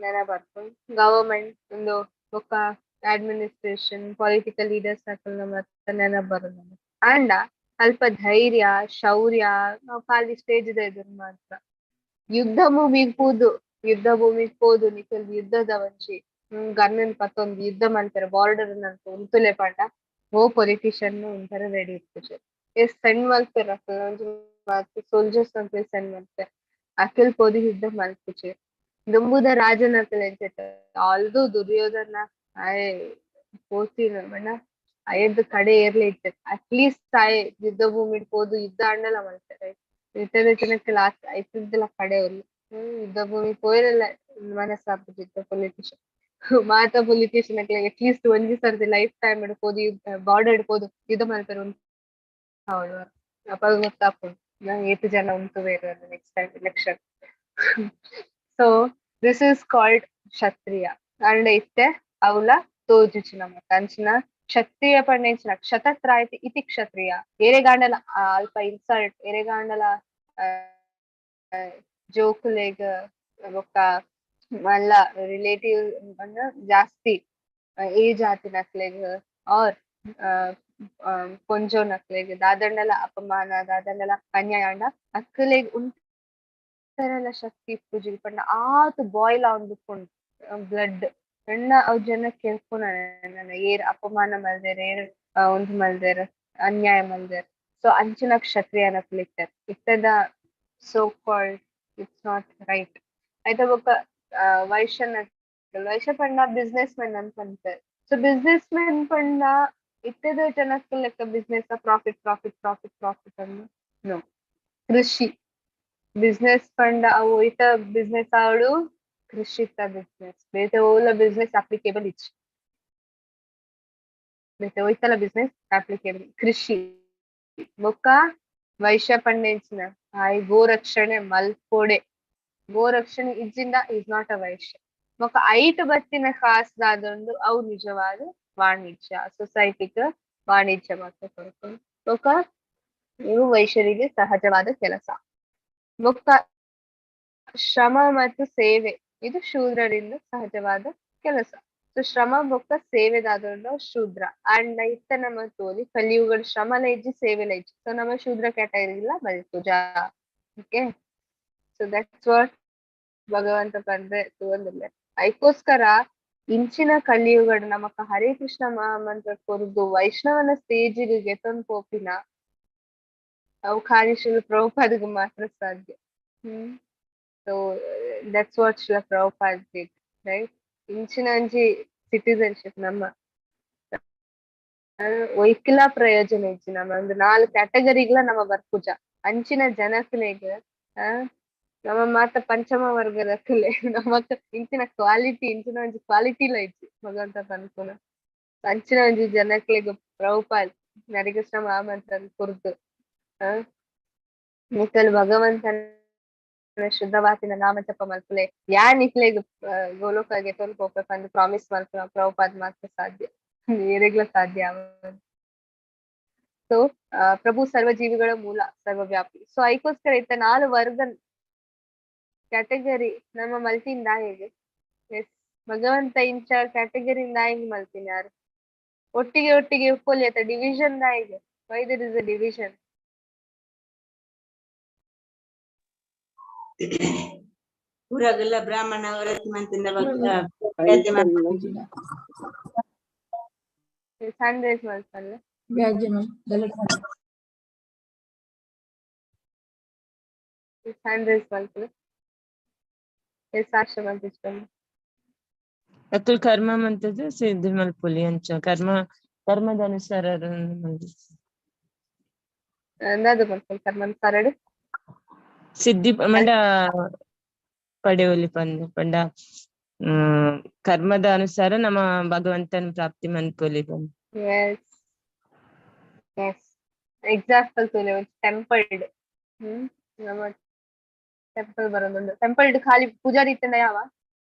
ನೆನ ಬರ್ಪುಂಡು? ಗವರ್ಮೆಂಟ್ ಒಂದು ಬೊಕ್ಕ ಅಡ್ಮಿನಿಸ್ಟ್ರೇಷನ್, ಪೊಲಿಟಿಕಲ್ ಲೀಡರ್ಸ್ ಅಕಲ್ನ ಮಾತ ನೆನಪ್ ಬರುದು. ಆಂಡ ಅಲ್ಪ ಧೈರ್ಯ, ಶೌರ್ಯ ನಾವ್ ಖಾಲಿ ಸ್ಟೇಜ್ ದ ಎದುರು ಮಾತ್ರ. ಯುದ್ಧ ಭೂಮಿಗ್ ಪೋದು, ಯುದ್ಧ ಭೂಮಿಗ್ ಪೋದು ನಿಕಲ್ ಯುದ್ಧದ ಒಂಜಿ ಗನ್ ಪತ್ತೊಂದು ಯುದ್ಧ ಮಲ್ಪೆರೆ ಬಾರ್ಡರ್ ನಲ್ಪ ಉಂತುಲೆ ಪಂಡ ಓ ಪೊಲಿಟಿಷಿಯನ್ ಉಂತರ ರೆಡಿ ಇಪ್ಪುಜೆರ್. ಎಸ್ ಸೆಂಡ್ ಮಲ್ಪೆರ್ ಅಕಲ್ನ ಒಂಜಿ ಸೋಲ್ಜರ್ಸ್ ಅಂತ ಸೆಂಡ್ ಮಲ್ಪೆರ್, ಅಕಲ್ ಪೋದು ಯುದ್ಧ ಮಲ್ಪುಜೆರ್. ದುಂಬುದ ರಾಜನಕುಲು ಎಂಚ? ಆಲ್ದೋ ದುರ್ಯೋಧನ ಆಯೆ ಪೋತಿನ ಪಂಡ ಅಯೆರ್ದ್ ಕಡೆ ಏರ್ಲೆ ಇತ್ತೆರ್. ಅಟ್ಲೀಸ್ಟ್ ಆಯೆ ಯುದ್ಧ ಭೂಮಿಡ್ ಪೋದು ಯುದ್ಧ ಆಂಡಲ ಮಲ್ತೆರ್. ಇತ್ತೆದ ಜನಕ್ಕ್ ಐತುರ್ದುಲ ಕಡೆ ಉಲ್ಲ. ಯುದ್ಧ ಭೂಮಿ ಪೋಯೆರೆಲ ಮನಸ್ಸಾಪುಜಿ ಪೊಲಿಟಿಷಿಯನ್. ಮಾತ ಪೊಲಿಟಿಷಿಯನ್ ಅಕ್ಲೆಗ್ ಅಟ್ಲೀಸ್ಟ್ ಒಂಜಿ ಸರ್ತಿ ಲೈಫ್ ಟೈಮ್ ಡ್ ಪೋದು ಬಾರ್ಡರ್ ಪೋದು ಯುದ್ಧ ಮಲ್ಪೆರೆ ಉಂತಾವೊಡು. ಅಪಗ ಗೊತ್ತಾಪುಂಡು ಏತ್ ಜನ ಉಂತುವೆರ್ next time election. So this is called Kshatriya. And ಇತ್ತೆ ಅವ್ಲ ತೋಜುಜಿ ನಮಕ್ ಅಂಚಿನ ಕ್ಷತ್ರಿಯ ಪಂಡ ಎಂಚಿನ? ಕ್ಷತತ್ರಾಯತಿ ಇತಿ ಕ್ಷತ್ರಿಯ. ಏರೆಗಾಂಡಲ ಅಲ್ಪ ಇನ್ಸಲ್ಟ್, ಏರೆಗಾಂಡಲ ಜೋಕುಲೆಗ್ ಬೊಕ್ಕ ಮಲ್ಲ ರಿಲೇಟಿವ್ ಜಾಸ್ತಿ ಏಜ್ ಆತಿನಕ್ಲೆಗ್ ಆರ್ ಪೊಂಜೋನಕ್ಲೆಗ್ ದಾದಂಡಲ ಅಪಮಾನ, ದಾದಂಡಲ ಅನ್ಯಾಯ ಆಂಡ ಅಕ್ಲೆಗ್ ಉಂತರೆಲ ಶಕ್ತಿ ಇಪ್ಪುಜಿ. ಪಂಡ ಆತ್ ಬಾಯ್ಲ್ ಆವೊಂದುಪ್ಪುಂಡು ಬ್ಲಡ್. ಎಣ್ಣ ಅವ್ ಜನ ಕೇಳ್ಪುನ ಏರ್ ಅಪಮಾನ ಮಲ್ದೆರ್, ಏರ್ ಉಂದು ಮಲ್ದೆರ್, ಅನ್ಯಾಯ ಮಲ್ದೆರ್. ಸೊ ಅಂಚಿನ ಕ್ಷತ್ರಿಯನಕ್ಲ್ ಇತ್ತೆರ್. ಇತ್ತೆದ so called it's not right. ಐತ ಬೊಕ್ಕ ವೈಶ್ಯನ. ವೈಶ್ಯ ಪಂಡ ಬಿಸ್ನೆಸ್ ಮೆನ್ ಅಂತ ಪನ್ಪೆರ್. ಸೊ ಬಿಸ್ನೆಸ್ ಮೆನ್ ಪಂಡ ಇತ್ತೆದ ಜನಕ್ ಲೆಕ್ಕ business, profit, profit, profit, profit ಅನ್ನು ನೋ. ಕೃಷಿ ಬಿಸ್ನೆಸ್ ಪಂಡ ಅವು ಒಯ್ತ ಬಿಸ್ನೆಸ್ ಆವಡು? ಕೃಷಿತ ಬಿಸ್ನೆಸ್. ಬೇತೆ ಓಲ ಬಿಸ್ನೆಸ್ ಅಪ್ಲಿಕೇಬಲ್ ಇಜ್ಜಿ. ಬೇತೆ ಒಯ್ತಲ ಬಿಸ್ನೆಸ್ ಅಪ್ಲಿಕೇಬಲ್ ಕೃಷಿ. ಬೊಕ್ಕ ವೈಶ್ಯ ಪಂಡ ಎಂಚಿನ? ಆಯೆ ಗೋರಕ್ಷಣೆ ಮಲ್ಪೊಡೆ. ಗೋರಕ್ಷಣೆ ಇಜ್ಜಿಂಡ is not a ವೈಶ್ಯ. ಬೊಕ್ಕ ಐಟ್ ಬತ್ತಿನ ಕಾಸ್ ದಾದೊಂದು ಅವು ನಿಜವಾದ ವಾಣಿಜ್ಯ, ಸೊಸೈಟಿಗ್ ವಾಣಿಜ್ಯ ಮಾತ್ರ ಕೊರ್ಪುಂಡು. ಬೊಕ್ಕ ಇವು ವೈಶ್ಯರಿಗೆ ಸಹಜವಾದ ಕೆಲಸ. ಬೊಕ್ಕ ಶ್ರಮ ಮತ್ತು ಸೇವೆ, ಇದು ಶೂದ್ರರಿಂದ ಸಹಜವಾದ ಕೆಲಸ. ಸೊ ಶ್ರಮ ಬೊಕ್ಕ ಸೇವೆದಾದೊಂದು ಶೂದ್ರ. ಅಂಡ್ ಇತ್ತ ನಮ್ಮ ತೋಲಿ ಕಲಿಯುಗಡ್ ಶ್ರಮಲ ಇಜ್ಜಿ, ಸೇವೆಲ ಇಜ್ಜಿ. ಸೊ ನಮ್ಮ ಶೂದ್ರ ಕ್ಯಾಟಗರಿಲ ಮಲ್ಪುಜ. ಓಕೆ, ಸೊ that's what ಭಗವಂತ ಪಂದ್ರೆ ತೂವೊಂದುಲ್ಲೆ. ಐಕೋಸ್ಕರ ಇಂಚಿನ ಕಲಿಯುಗಡ್ ನಮಕ್ ಹರೇ ಕೃಷ್ಣ ಮಹಾಮಂತ್ರ ಕೊರ್ದು ವೈಷ್ಣವನ ಸ್ಟೇಜ್ ಗೆತೊಂದು ಪೋಪಿನ ಅವು ಖಾಲಿ ಶ್ರೀಲ ಪ್ರಭುಪಾದಗ್ ಮಾತ್ರ ಸಾಧ್ಯ. So that's what Srila Prabhupada did, right? ಇಂಚಿನ ಒಂಜಿ ಸಿಟಿಸನ್ಶಿಪ್ ನಮ್ಮ ಒಯ್ಕಿಲ ಪ್ರಯೋಜನ ಇಜ್ಜಿ. ನಮ್ಮ ಒಂದು ನಾಲ್ ಕ್ಯಾಟಗರಿಗ್ಲ ನಮ್ಮ ಬರ್ಪುಜ ಅಂಚಿನ ಜನಕ್ಲೆಗ್ ಆ ನಮ್ಮ ಮಾತ ಪಂಚಮ ವರ್ಗದಕುಲೆ ನಮಕ್ ಇಂಚಿನ ಕ್ವಾಲಿಟಿ, ಇಂಚಿನ ಒಂಜಿ ಕ್ವಾಲಿಟಿ ಲ ಇಜ್ಜಿ ಭಗವಂತ ಪನ್ಪುನ. ಅಂಚಿನ ಒಂಜಿ ಜನಕ್ಲೆಗ್ ಪ್ರಭುಪಾದ್ ಹರಿಕೃಷ್ಣ ಮಹಾಮಂತ್ರ ಕುರ್ದು ಆ ನಿಕಲ್ ಭಗವಂತನ ಶುದ್ಧವಾತಿನ ನಾಮ ಜಪ ಮಲ್ಪುಲೆ, ಯಾ ನಿಕ್ಲೆಗ್ ಗೋಲೋಕಗೆ ತೊಲ್ಪೋಪೆ ಪಂದ್ ಪ್ರಾಮಿಸ್ ಮಲ್ಪುನ ಪ್ರಭುಪಾದ್ ಮಾತ್ರ ಸಾಧ್ಯ, ಏರೆಗ್ಲ ಸಾಧ್ಯ. ಸೊ ಪ್ರಭು ಸರ್ವ ಜೀವಿಗಳ ಮೂಲ, ಸರ್ವವ್ಯಾಪಿ. ಸೊ ಐಕೋಸ್ಕರ ಇತ್ತ ನಾಲ್ ವರ್ಗ ಕ್ಯಾಟಗರಿ ನಮ್ಮ ಮಲ್ತಿಂದ ಹೇಗೆ? ಎಸ್, ಭಗವಂತ ಇಂಚ ಕ್ಯಾಟಗರಿ ಹೆಂಗ್ ಮಲ್ತೀನಿ ಯಾರು ಒಟ್ಟಿಗೆ ಒಟ್ಟಿಗೆ ಉಪ್ಪೊಲಿ ಅತ್ತ ಡಿವಿಷನ್ ದಾಯಿಗೆ? Why there is a division? ಪೂರಗಲ್ಲ ಬ್ರಾಹ್ಮಣ ವರತಿ ಮಂತಿಂದ. ಹ್ಯಾಂಡ್ ರೈಸ್ ಮಲ್ಪಲ್ಲ. ಹ್ಯಾಂಡ್ ರೈಸ್ ಮಲ್ಪಲ್ಲ. ಎಸ್, ಆಶಾ ಮಲ್ತಿಸ್ಕೊಂಡು. ಅಕುಲ್ ಕರ್ಮ ಮಂತದ ಸಿದ್ಧಿ ಮಲ್ಪೊಲಿ ಅಂಚ ಕರ್ಮ ಕರ್ಮದ ಅನುಸಾರ. ಅಂದಾಜು ಮಲ್ಪೊಲಿ ಕರ್ಮಾನುಸಾರಡ್. ಸಿದ್ಧಿ ಮಂಡ ಪಡೆಯೊಲಿ ಪಂದ್ ಪಂಡ ಕರ್ಮದ ಅನುಸಾರ ನಮ್ಮ ಭಗವಂತನ ಪ್ರಾಪ್ತಿ ಮನ್ಪೊಲಿ ಪಂದ್. ಎಸ್ ಎಸ್, ಎಕ್ಸಾಂಪಲ್ ತೂಲೆ, ಒಂಜಿ ಟೆಂಪಲ್ಡ್ ನಮ್ಮ ಟೆಂಪಲ್ ಬರೋದುಂಡು. ಟೆಂಪಲ್ಡ್ ಖಾಲಿ ಪೂಜಾರಿ ಇತ್ತಂಡ ಯಾವ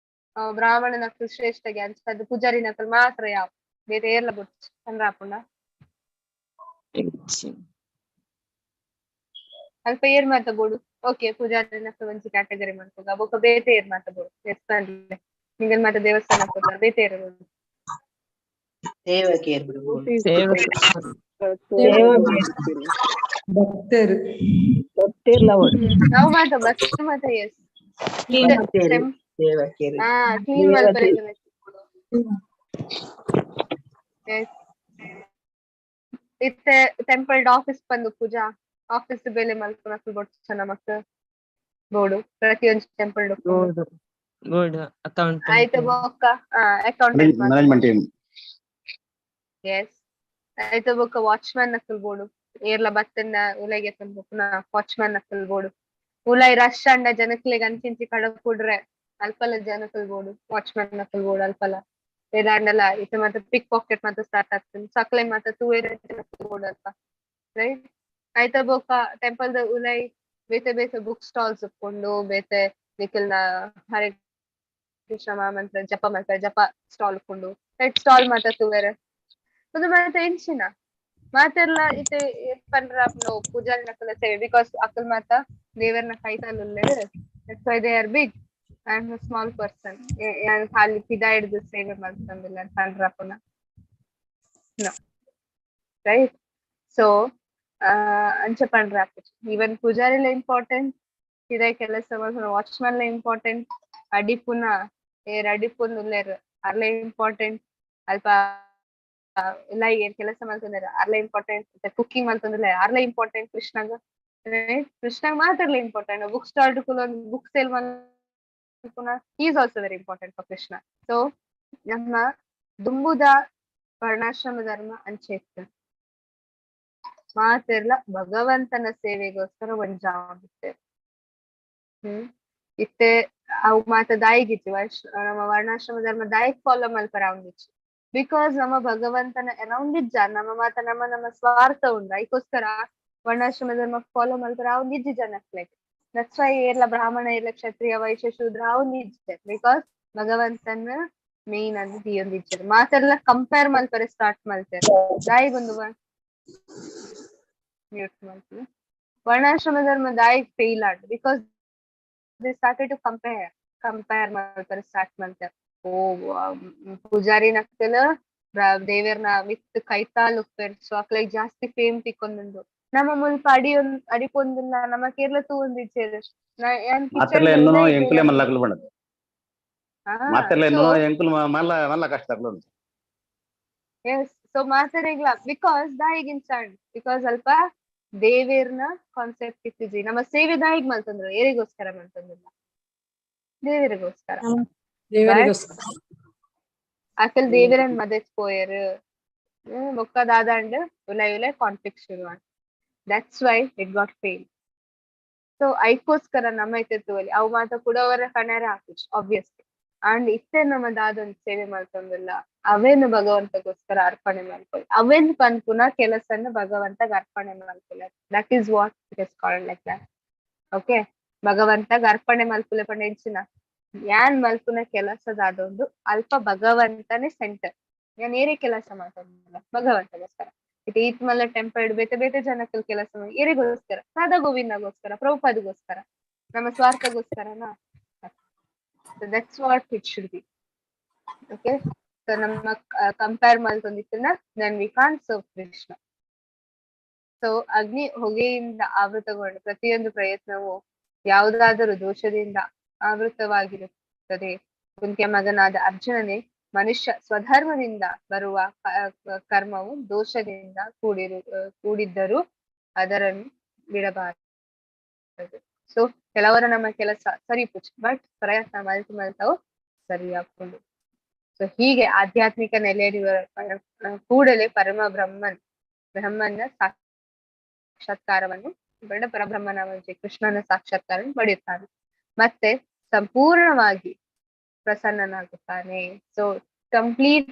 ಬ್ರಾಹ್ಮಣನಕುಲು ಶ್ರೇಷ್ಠ ಅಂಚ ಪೂಜಾರಿನಕುಲು ಮಾತ್ರ, ಯಾವ ಬೇತೆ ಏರ್ಲ ಬೊಡ್ಚಿ ಪಂದ್ರ ಆಪುಂಡ? ಇಜ್ಜಿ. ಅಲ್ಪ ಏರ್ ಮಾತ ಬೋಡು? ಓಕೆ, ಪೂಜಾರಿನಕುಲು ಒಂಜಿ ಕ್ಯಾಟಗರಿ ಮನ್ಪುಗ, ಬೊಕ ಬೇತೆ ಏರ್ ಮಾತ ಬೋಡು? ಎಸ್ ಪನ್ಲೆ. ನಿಗಲ್ ಮಾತ ದೇವಸ್ಥಾನ ಪೋತಾರ, ಬೇತೆ ಏರ್ ಬೋಡು? ಸೇವಕಿಯರು. ಭಕ್ತರು. ನಾವು ಮಾತ ಭಕ್ತ ಮಾತ, ಎಸ್. ಸೇವಕಿಯರು. ಹಾ, ಕ್ಲೀನ್ ಮಲ್ಪರೆ. ಎಸ್, ಇತ್ತೆ ಟೆಂಪಲ್ ಆಫೀಸ್ ಬಂದು ಪೂಜಾ ಆಫೀಸ್ ಬೇಲೆ ಮಲ್ಪುನಕುಲು ಬೊಡ್ಚ ನಮಕ್? ಬೋಡು. ಪ್ರತಿಯೊಂಜಿ ಟೆಂಪಲ್. ಬೋಡು ಬೋಡು, ಅಕೌಂಟ್. ಆಯ್ತು, ಬೊಕ್ಕ ಅಕೌಂಟೆಂಟ್. Management team. S, ಆಯ್ತು, ಬೊಕ್ಕ ವಾಚ್ಮ್ಯಾನ್ ನಕುಲು ಬೋಡು. ಏರ್ಲ ಬತ್ತನ್ನ ಉಲೈಗೆ ಪೋಪುನ ವಾಚ್ಮ್ಯಾನ್ ನಕುಲು ಬೋಡು. ಉಲೈ ರಶ್ ಅಂಡ ಜನಕ್ಲೆಗ್ ಅಂಚಿಂಚಿ ಕಡಪುಡ್ರೆ ಅಲ್ಪಲ ಜನಕುಲು ಬೋಡು, ವಾಚ್ಮ್ಯಾನ್ ನಕುಲು ಬೋಡು. ಅಲ್ಪಲ ಏರಾಂಡಲ ಇತ್ತೆ ಮಾತ ಪಿಕ್ ಪಾಕೆಟ್ ಮಾತ ಸ್ಟಾರ್ಟ್ ಆಗ್ತದೆ, ಸಕ್ಲೆ ಮಾತ ತೂವೆರೆ ಜನಕುಲು ಬೋಡು ಅಲ್ಪ, ರೈಟ್? ಆಯ್ತ, ಬೊಕ್ಕ ಟೆಂಪಲ್ ದ ಉಲೈ ಬೇತೆ ಬೇತೆ ಬುಕ್ ಸ್ಟಾಲ್ಸ್ ಉಪ್ಪುಂಡು. ಬೇತೆ ನಿಕಲ್ನ ಹರೇ ಕೃಷ್ಣ ಮಹಾಮಂತ್ರ ಜಪ ಮಾಡ್ತಾರೆ, ಜಪ ಸ್ಟಾಲ್ ಉಪ್ಪುಂಡು, ರೈಟ್? ಸ್ಟಾಲ್ ಮಾತ ತೂವೆರೆ. ಉಂದು ಮಾತ ಎಂಚಿನ ಮಾತೆರ್ಲ ಇತ್ತೆ ಪಂಡ್ರ ಪೂಜಾರಿ ನಕುಲ ಸೇವೆ, because ಅಕುಲ್ ಮಾತ ದೇವರ್ನ ಕೈತಲ್ ಉಲ್ಲೆರ್. That's why they are big. I am a small person, ಯಾನ್ ಖಾಲಿ ಪಿದಾಯಿಡ್ದು ಸೇವೆ ಮಲ್ತೊಂದುಲ್ಲ ಪಂಡ್ರ ಪುನ? No, right? ಸೊ ಅಂಚ ಪಂಡ್ರ ಈವನ್ ಪೂಜಾರಿಲ ಇಂಪಾರ್ಟೆಂಟ್, ಪಿದಾಯ್ ಕೆಲಸ ಮಲ್ಪುನ ವಾಚ್ಮನ್ ಲ ಇಂಪಾರ್ಟೆಂಟ್, ಅಡಿಪುನ ಏರ್ ಅಡಿಪೊಂದುಲ್ಲೆರ್ ಅರ್ಲ ಇಂಪಾರ್ಟೆಂಟ್, ಅಲ್ಪ ಎಲ್ಲ ಏರ್ ಕೆಲಸ ಮಲ್ತೊಂದುಲ್ಲೆರ್ ಅರ್ಲ ಇಂಪಾರ್ಟೆಂಟ್, ಕುಕಿಂಗ್ ಮಲ್ತೊಂದುಲ್ಲೆರ್ ಅರ್ಲ ಇಂಪಾರ್ಟೆಂಟ್ ಕೃಷ್ಣಗ್, ರೈಟ್? ಕೃಷ್ಣಗ್ ಮಾತೆರ್ಲ ಇಂಪಾರ್ಟೆಂಟ್. ಬುಕ್ ಸ್ಟಾಲ್ ಕುಲೊಂದು ಬುಕ್ ಸೇಲ್ ಮಲ್ಪುನ is also very important for Krishna. So ನಮ್ಮ ದುಂಬುದ ವರ್ಣಾಶ್ರಮ ಧರ್ಮ ಅಂಚೆ ಇತ್ತು. ಮಾತೆರ್ಲ ಭಗವಂತನ ಸೇವೆಗೋಸ್ಕರ ಒಂಜಾವೊಂದಿತ್ತೆರ್. ಇತ್ತೆ ಅವು ಮಾತ ದಾಯಿಗಿಜ್ಜಿ. ವರ್ಷ ನಮ್ಮ ವರ್ಣಾಶ್ರಮ ಧರ್ಮ ದಾಯಿಗ್ ಫಾಲೋ ಮಲ್ಪರ ಆವೊಂದಿಜ್ಜಿ? Because ನಮ್ಮ ಭಗವಂತನ ಅರೌಂಡ್ ಇಜ್ಜ, ನಮ್ಮ ಮಾತ ನಮ್ಮ ನಮ್ಮ ಸ್ವಾರ್ಥ ಉಂಡು. ಐಕೋಸ್ಕರ ವರ್ಣಾಶ್ರಮ ಧರ್ಮ ಫಾಲೋ ಮಲ್ಪರ ಆವೊಂದಿಜ್ಜಿ ಜನಕ್ಲೆಗ್. That's why ಏರ್ಲ ಬ್ರಾಹ್ಮಣ, ಏರ್ಲ ಕ್ಷತ್ರಿಯ, ವೈಶ್ಯ, ಶೂದ್ರ ಆವೊಂದಿಜ್ಜೆ, because ಭಗವಂತನ ಮೇನ್ ಅದು ದೀಯೊಂದಿಜ್ಜೆರ್. ಮಾತೆರ್ಲ ಕಂಪೇರ್ ಮಲ್ಪರೆ ಸ್ಟಾರ್ಟ್ ಮಲ್ತೆರ್. ದಾಯಿಗೊಂದು ಮ್ಯೂಟ್ ಮಲ್ಪುಲೆ. ವರ್ಣಾಶ್ರಮ ಧರ್ಮ ದಾಯಿಗ್ ಫೇಲ್ ಆಂಡ್? Because they started to compare. Compare ಮಲ್ಪರೆ ಸ್ಟಾರ್ಟ್ ಮಲ್ತೆರ್. ಓ, ಪೂಜಾರಿನಕ್ಲ್ ದೇವೆರ್ನ ಮಿತ್ತ್ ಕೈತಾಲ್ ಉಪ್ಪೆರ್, ಸೊ ಅಕ್ಲೆಗ್ ಜಾಸ್ತಿ ಫೇಮ್ ತಿಕ್ಕೊಂದುಂಡು. ನಮ್ಮ ಮುಲ್ಪ ಅಡಿ ಅಡಿಪೊಂದುಲ್ಲ, ನಮ್ಮ ಕೇರ್ಲ ತೂವೊಂದಿಜ್ಜೆರ್. ಯಾನ್ ಮಾತೆರ್ಲ ಕಿಚನ್ ಎನ್ನುನೋ ಎಂಕುಲೆ ಮಲ್ಲಕುಲು ಪಂಡದು. ಮಾತೆರ್ಲ ಸೊ ಎನ್ನುನೋ ಎಂಕುಲು ಮಲ್ಲ ಮಲ್ಲ ಕಷ್ಟ ಉಂಟು. ಎಸ್, ಸೊ ಮಾತೆರೆಗ್ಲ because ದಾಯಿಗಿಂಚ because ಅಲ್ಪ ದೇವೆರ್ನ ಕಾನ್ಸೆಪ್ಟ್ ಇತ್ತಿಜಿ. ನಮ್ಮ ಸೇವೆ ದಾಯಿಗ್ ಮಲ್ತೊಂದ್ರು? ಏರಿಗೋಸ್ಕರ ಮಲ್ತೊಂದಿಲ್ಲ? ದೇವರಿಗೋಸ್ಕರ. ದೇವರಿಗೋಸ್ಕರ. ಅಕಲ್ ದೇವರನ್ ಮದತ್ ಪೋಯೆರ್. ಬೊಕ್ಕ ದಾದಾಂಡ್ ಉಲಾಯಿ ಉಲಾಯಿ ಕಾನ್ಫ್ಲಿಕ್ಟ್ ಶುರು ಆಂಡ್. That's why it got fail. So ಐಕೋಸ್ಕರ ನಮ್ಮ ಇತ್ತೆ ತೂವೊಲಿ, ಅವು ಮಾತ ಕುಡವರ ಕಣರ ಆಪುಜಿ ಆಬ್ವಿಯಸ್ಲಿ. ಅಂಡ್ ಇತ್ತೆ ನಮ್ಮ ದಾದೊಂದು ಸೇವೆ ಮಲ್ತೊಂದುಲ್ಲ, ಅವೇನು ಭಗವಂತಗೋಸ್ಕರ ಅರ್ಪಣೆ ಮಲ್ಪೊಲಿ. ಅವೇನ್ ಪನ್ಪುನ ಕೆಲಸನ ಭಗವಂತಗ್ ಅರ್ಪಣೆ ಮಲ್ಪುಲೆ. That is what it is called like that, okay? ಭಗವಂತಗ್ ಅರ್ಪಣೆ ಮಲ್ಪುಲೆ ಪಂಡ ಎಂಚಿನ? ಯಾನ್ ಮಲ್ಪುನ ಕೆಲಸ ದಾದೊಂದು, ಅಲ್ಪ ಭಗವಂತನೇ ಸೆಂಟರ್. ಯಾನ್ ಏರೇ ಕೆಲಸ ಮಲ್ತೊಂದುಲ್ಲ, ಭಗವಂತಗೋಸ್ಕರ. ಇತ್ತೆ ಈತ್ ಮಲ್ಲ ಟೆಂಪಲ್, ಬೇತೆ ಬೇತೆ ಜನಕ್ಕಲ್ ಕೆಲಸ ಏರಿಗೋಸ್ಕರ? ರಾಧಾ ಗೋವಿಂದಗೋಸ್ಕರ, ಪ್ರಭುಪಾದಗೋಸ್ಕರ. ನಮ್ಮ ಸ್ವಾರ್ಥಗೋಸ್ಕರನಾ? That's what it should be, okay? So ನಮ್ಮ compare ಮಲ್ತೊಂದಿತ್ತಿನ then we can't serve Krishna. So ಅಗ್ನಿ ಹೊಗೆಯಿಂದ ಆವೃತಗೊಂಡ ಪ್ರತಿಯೊಂದು ಪ್ರಯತ್ನವು ಯಾವುದಾದರೂ ದೋಷದಿಂದ ಆವೃತವಾಗಿರುತ್ತದೆ. ಕುಂತಿಯ ಮಗನಾದ ಅರ್ಜುನನೇ, ಮನುಷ್ಯ ಸ್ವಧರ್ಮದಿಂದ ಬರುವ ಕರ್ಮವು ದೋಷದಿಂದ ಕೂಡಿದ್ದರೂ ಅದರನ್ನು ಬಿಡಬಾರದು. ಸೊ ಕೆಲವರ ನಮ್ಮ ಕೆಲಸ ಸರಿ ಪುಚ್, ಬಟ್ ಪ್ರಯತ್ನ ಮಲ್ತು ಮಲ್ತವು ಸರಿ ಹಾಕೊಂಡು. ಸೊ ಹೀಗೆ ಆಧ್ಯಾತ್ಮಿಕ ನೆಲೆಯಲ್ಲಿ ಕೂಡಲೇ ಪರಮ ಬ್ರಹ್ಮನ ಸಾಕ್ಷಾತ್ಕಾರವನ್ನು, ಬಡ ಪರಬ್ರಹ್ಮನ ಒಂಜಿ ಕೃಷ್ಣನ ಸಾಕ್ಷಾತ್ಕಾರ ಪಡೆಯುತ್ತಾನೆ ಮತ್ತೆ ಸಂಪೂರ್ಣವಾಗಿ ಪ್ರಸನ್ನನಾಗುತ್ತಾನೆ. ಸೊ ಕಂಪ್ಲೀಟ್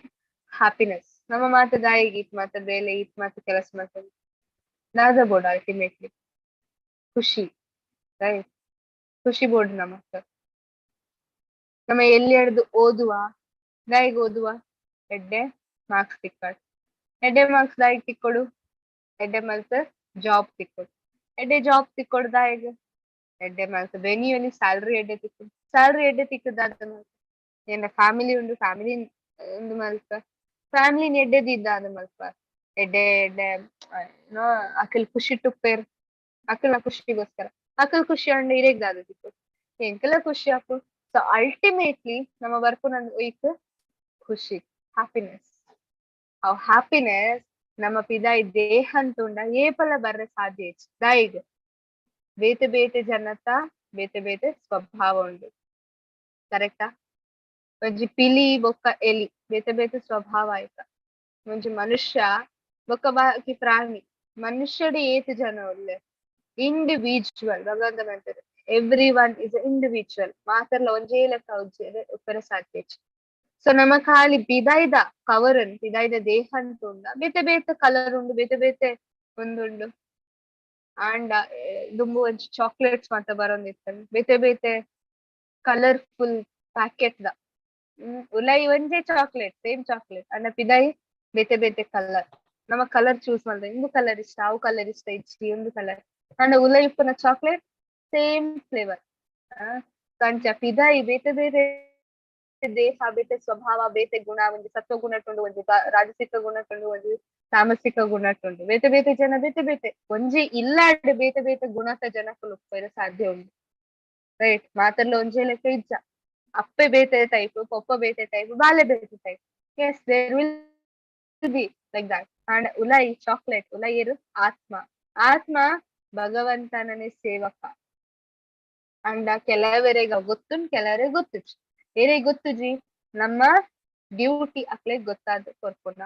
ಹ್ಯಾಪಿನೆಸ್. ನಮ್ಮ ಮಾತು ದಾಯಿಗೆ ಈತ್ ಮಾತ ಬೇಲೆ, ಈತ್ ಮಾತು ಕೆಲಸ ಮಾಡ್ತದೆ ದಾದ ಬೋಡ್? ಅಲ್ಟಿಮೇಟ್ಲಿ ಖುಷಿ, ರೈಟ್? ಖುಷಿ ಬೋರ್ಡ್ ನಮ್ಮ. ನಮ್ಮ ಎಲ್ಲಿ ಹಿಡ್ದು ಓದುವ, ದಾಯಿಗ್ ಓದುವ? ಎಡ್ಡೆ ಮಾರ್ಕ್ಸ್ ತಿಕ್ಕಾಡ್. ಎಡ್ಡೆ ಮಾರ್ಕ್ಸ್ ದಾಯಿಗ್ ತಿಕ್ಕೊಡು? ಎಡ್ಡೆ ಮಲ್ತ್ ಜಾಬ್ ತಿಕ್ಕೊಡು. ಎಡ್ಡೆ ಜಾಬ್ ತಿಕ್ಕೊಡು ದಾಯಿಗ್? ಎಡ್ಡೆ ಮಲ್ತ್ ಬೆನಿಯೊಲಿ, ಸ್ಯಾಲ್ರಿ ಎಡ್ಡೆ ತಿಕ್ಕೊಡು. ಸ್ಯಾಲ್ರಿ ಎಡ್ಡೆ ತಿಕ್ಕುದಾದ ಮಲ್ತ್ ಏನ? ಫ್ಯಾಮಿಲಿ ಉಂಡು, ಫ್ಯಾಮಿಲಿ ಉಂಡು ಮಲ್ಪ, ಫ್ಯಾಮಿಲಿ ಎಡ್ಡೆದಿದ್ದಾದ ಮಲ್ಪ, ಎಡ್ಡೆ ಎಡ್ಡೆ ಏನೋ ಅಕಲ್ ಖುಷಿ ಟುಪ್ಪೇರ್, ಅಕಲ್ನ ಖುಷಿಗೋಸ್ಕರ. ಅಕಲ್ ಖುಷಿ ಅಂಡ ಇರೆಗ್ ದಾದ ತಿಕ್ಕು? ಎಂಕಲ ಖುಷಿ ಆಪು. ಸೊ ಅಲ್ಟಿಮೇಟ್ಲಿ ನಮ್ಮ ಬರ್ಪುನ ಒಯ್ಕ್? ಖುಷಿ, ಹ್ಯಾಪಿನೆಸ್. ಅವ್ ಹ್ಯಾಪಿನೆಸ್ ನಮ್ಮ ಪಿದಾಯಿ ದೇಹ ಅಂತುಂಡ ಏಪಲ ಬರ್ರೆ ಸಾಧ್ಯ ಇಜ್ಜಿ. ದಾಯಿಗ್? ಬೇತೆ ಬೇತೆ ಜನತ ಬೇತೆ ಬೇತೆ ಸ್ವಭಾವ ಉಂಡು, ಕರೆಕ್ಟಾ? ಒಂಜಿ ಪಿಲಿ ಬೊಕ್ಕ ಎಲಿ ಬೇತೆ ಬೇತೆ ಸ್ವಭಾವ ಆಯ್ತ. ಒಂಜಿ ಮನುಷ್ಯ ಬೊಕ್ಕ ಬಾಕಿ ಪ್ರಾಣಿ. ಮನುಷ್ಯಡ್ ಏತ್ ಜನ ಉಲ್ಲೆ? ಇಂಡಿವಿಜುವಲ್. ಭಗವಂತ ಪನ್ಪೆರ್, every one is individual. ಮಾತೆರ್ಲ ಒಂಜೇ ಲೆಕ್ಕ ಉಪ್ಪೆರೆ ಸಾಧ್ಯ ಇಜ್ಜಿ. ಸೊ ನಮ್ಮ ಖಾಲಿ ಪಿದಾಯ್ದ ಕವರ್, ಪಿದಾಯ್ದ ದೇಹ ಅಂತ ಉಂಡ ಬೇತೆ ಬೇತೆ ಕಲರ್ ಉಂಡು, ಬೇತೆ ಬೇತೆ ಒಂದುಂಡು. ಆಂಡ ದುಂಬು ಒಂಜಿ ಚಾಕ್ಲೇಟ್ಸ್ ಮಾತ ಬರೊಂದಿತ್ತಂಡ್, ಬೇತೆ ಬೇತೆ ಕಲರ್ಫುಲ್ ಪ್ಯಾಕೆಟ್ ದ. ಉಲಾಯಿ ಒಂಜೇ ಚಾಕ್ಲೇಟ್, ಸೇಮ್ ಚಾಕ್ಲೇಟ್, ಅಂಡ ಪಿದಾಯಿ ಬೇತೆ ಬೇತೆ ಕಲರ್. ನಮ್ಮ ಕಲರ್ ಚೂಸ್ ಮಲ್ದ, ಇಂದು ಕಲರ್ ಇಷ್ಟ, ಅವು ಕಲರ್ ಇಷ್ಟ ಇಜ್ಜಿ, ಒಂದು ಕಲರ್. ಅಂಡ ಉಲಾಯಿ ಉಪ್ಪುನ ಚಾಕ್ಲೇಟ್ ಸೇಮ್ ಫ್ಲೇವರ್. ಅಂಚ ಪಿದಾಯಿ ಬೇತೆ ಬೇತೆ ದೇಹ, ಬೇತೆ ಸ್ವಭಾವ, ಬೇತೆ ಗುಣ. ಒಂಜಿ ಸತ್ವ ಗುಣಟುಂಡು, ಒಂಜಿ ರಾಜಸಿಕ ಗುಣಟುಂಡು, ಒಂಜಿ ತಾಮಸಿಕ ಗುಣಟುಂಡು. ಬೇತೆ ಬೇತೆ ಜನ ಬೇತೆ ಬೇತೆ, ಒಂಜಿ ಇಲ್ಲಾಡ್ ಬೇತೆ ಬೇತೆ ಗುಣತ ಜನಕುಲು ಉಪ್ಪೆರೆ ಸಾಧ್ಯ ಉಂಡು, ರೈಟ್? ಮಾತೆರ್ಲ ಒಂಜೇ ಲೆಕ್ಕ ಇಜ್ಜ. ಅಪ್ಪೆ ಬೇತೆ ಟೈಪ್, ಪೊಪ್ಪ ಬೇತೆ ಟೈಪ್, ಬಾಲೆ ಬೇತೆ type. Yes, there will be like that. And ಉಲಾಯಿ ಚಾಕ್ಲೇಟ್, ಉಲಾಯಿ ಏರು? ಆತ್ಮ. ಆತ್ಮ ಭಗವಂತನನೇ ಸೇವಕ. ಅಂಡ ಕೆಲವರೆಗ ಗೊತ್ತುಂಡು, ಕೆಲವರಿಗೆ ಗೊತ್ತುಜಿ. ಏರೆಗ್ ಗೊತ್ತುಜಿ? ನಮ್ಮ ಡ್ಯೂಟಿ ಅಕ್ಲೆಗ್ ಗೊತ್ತಾದ ಕೊರ್ಪುನ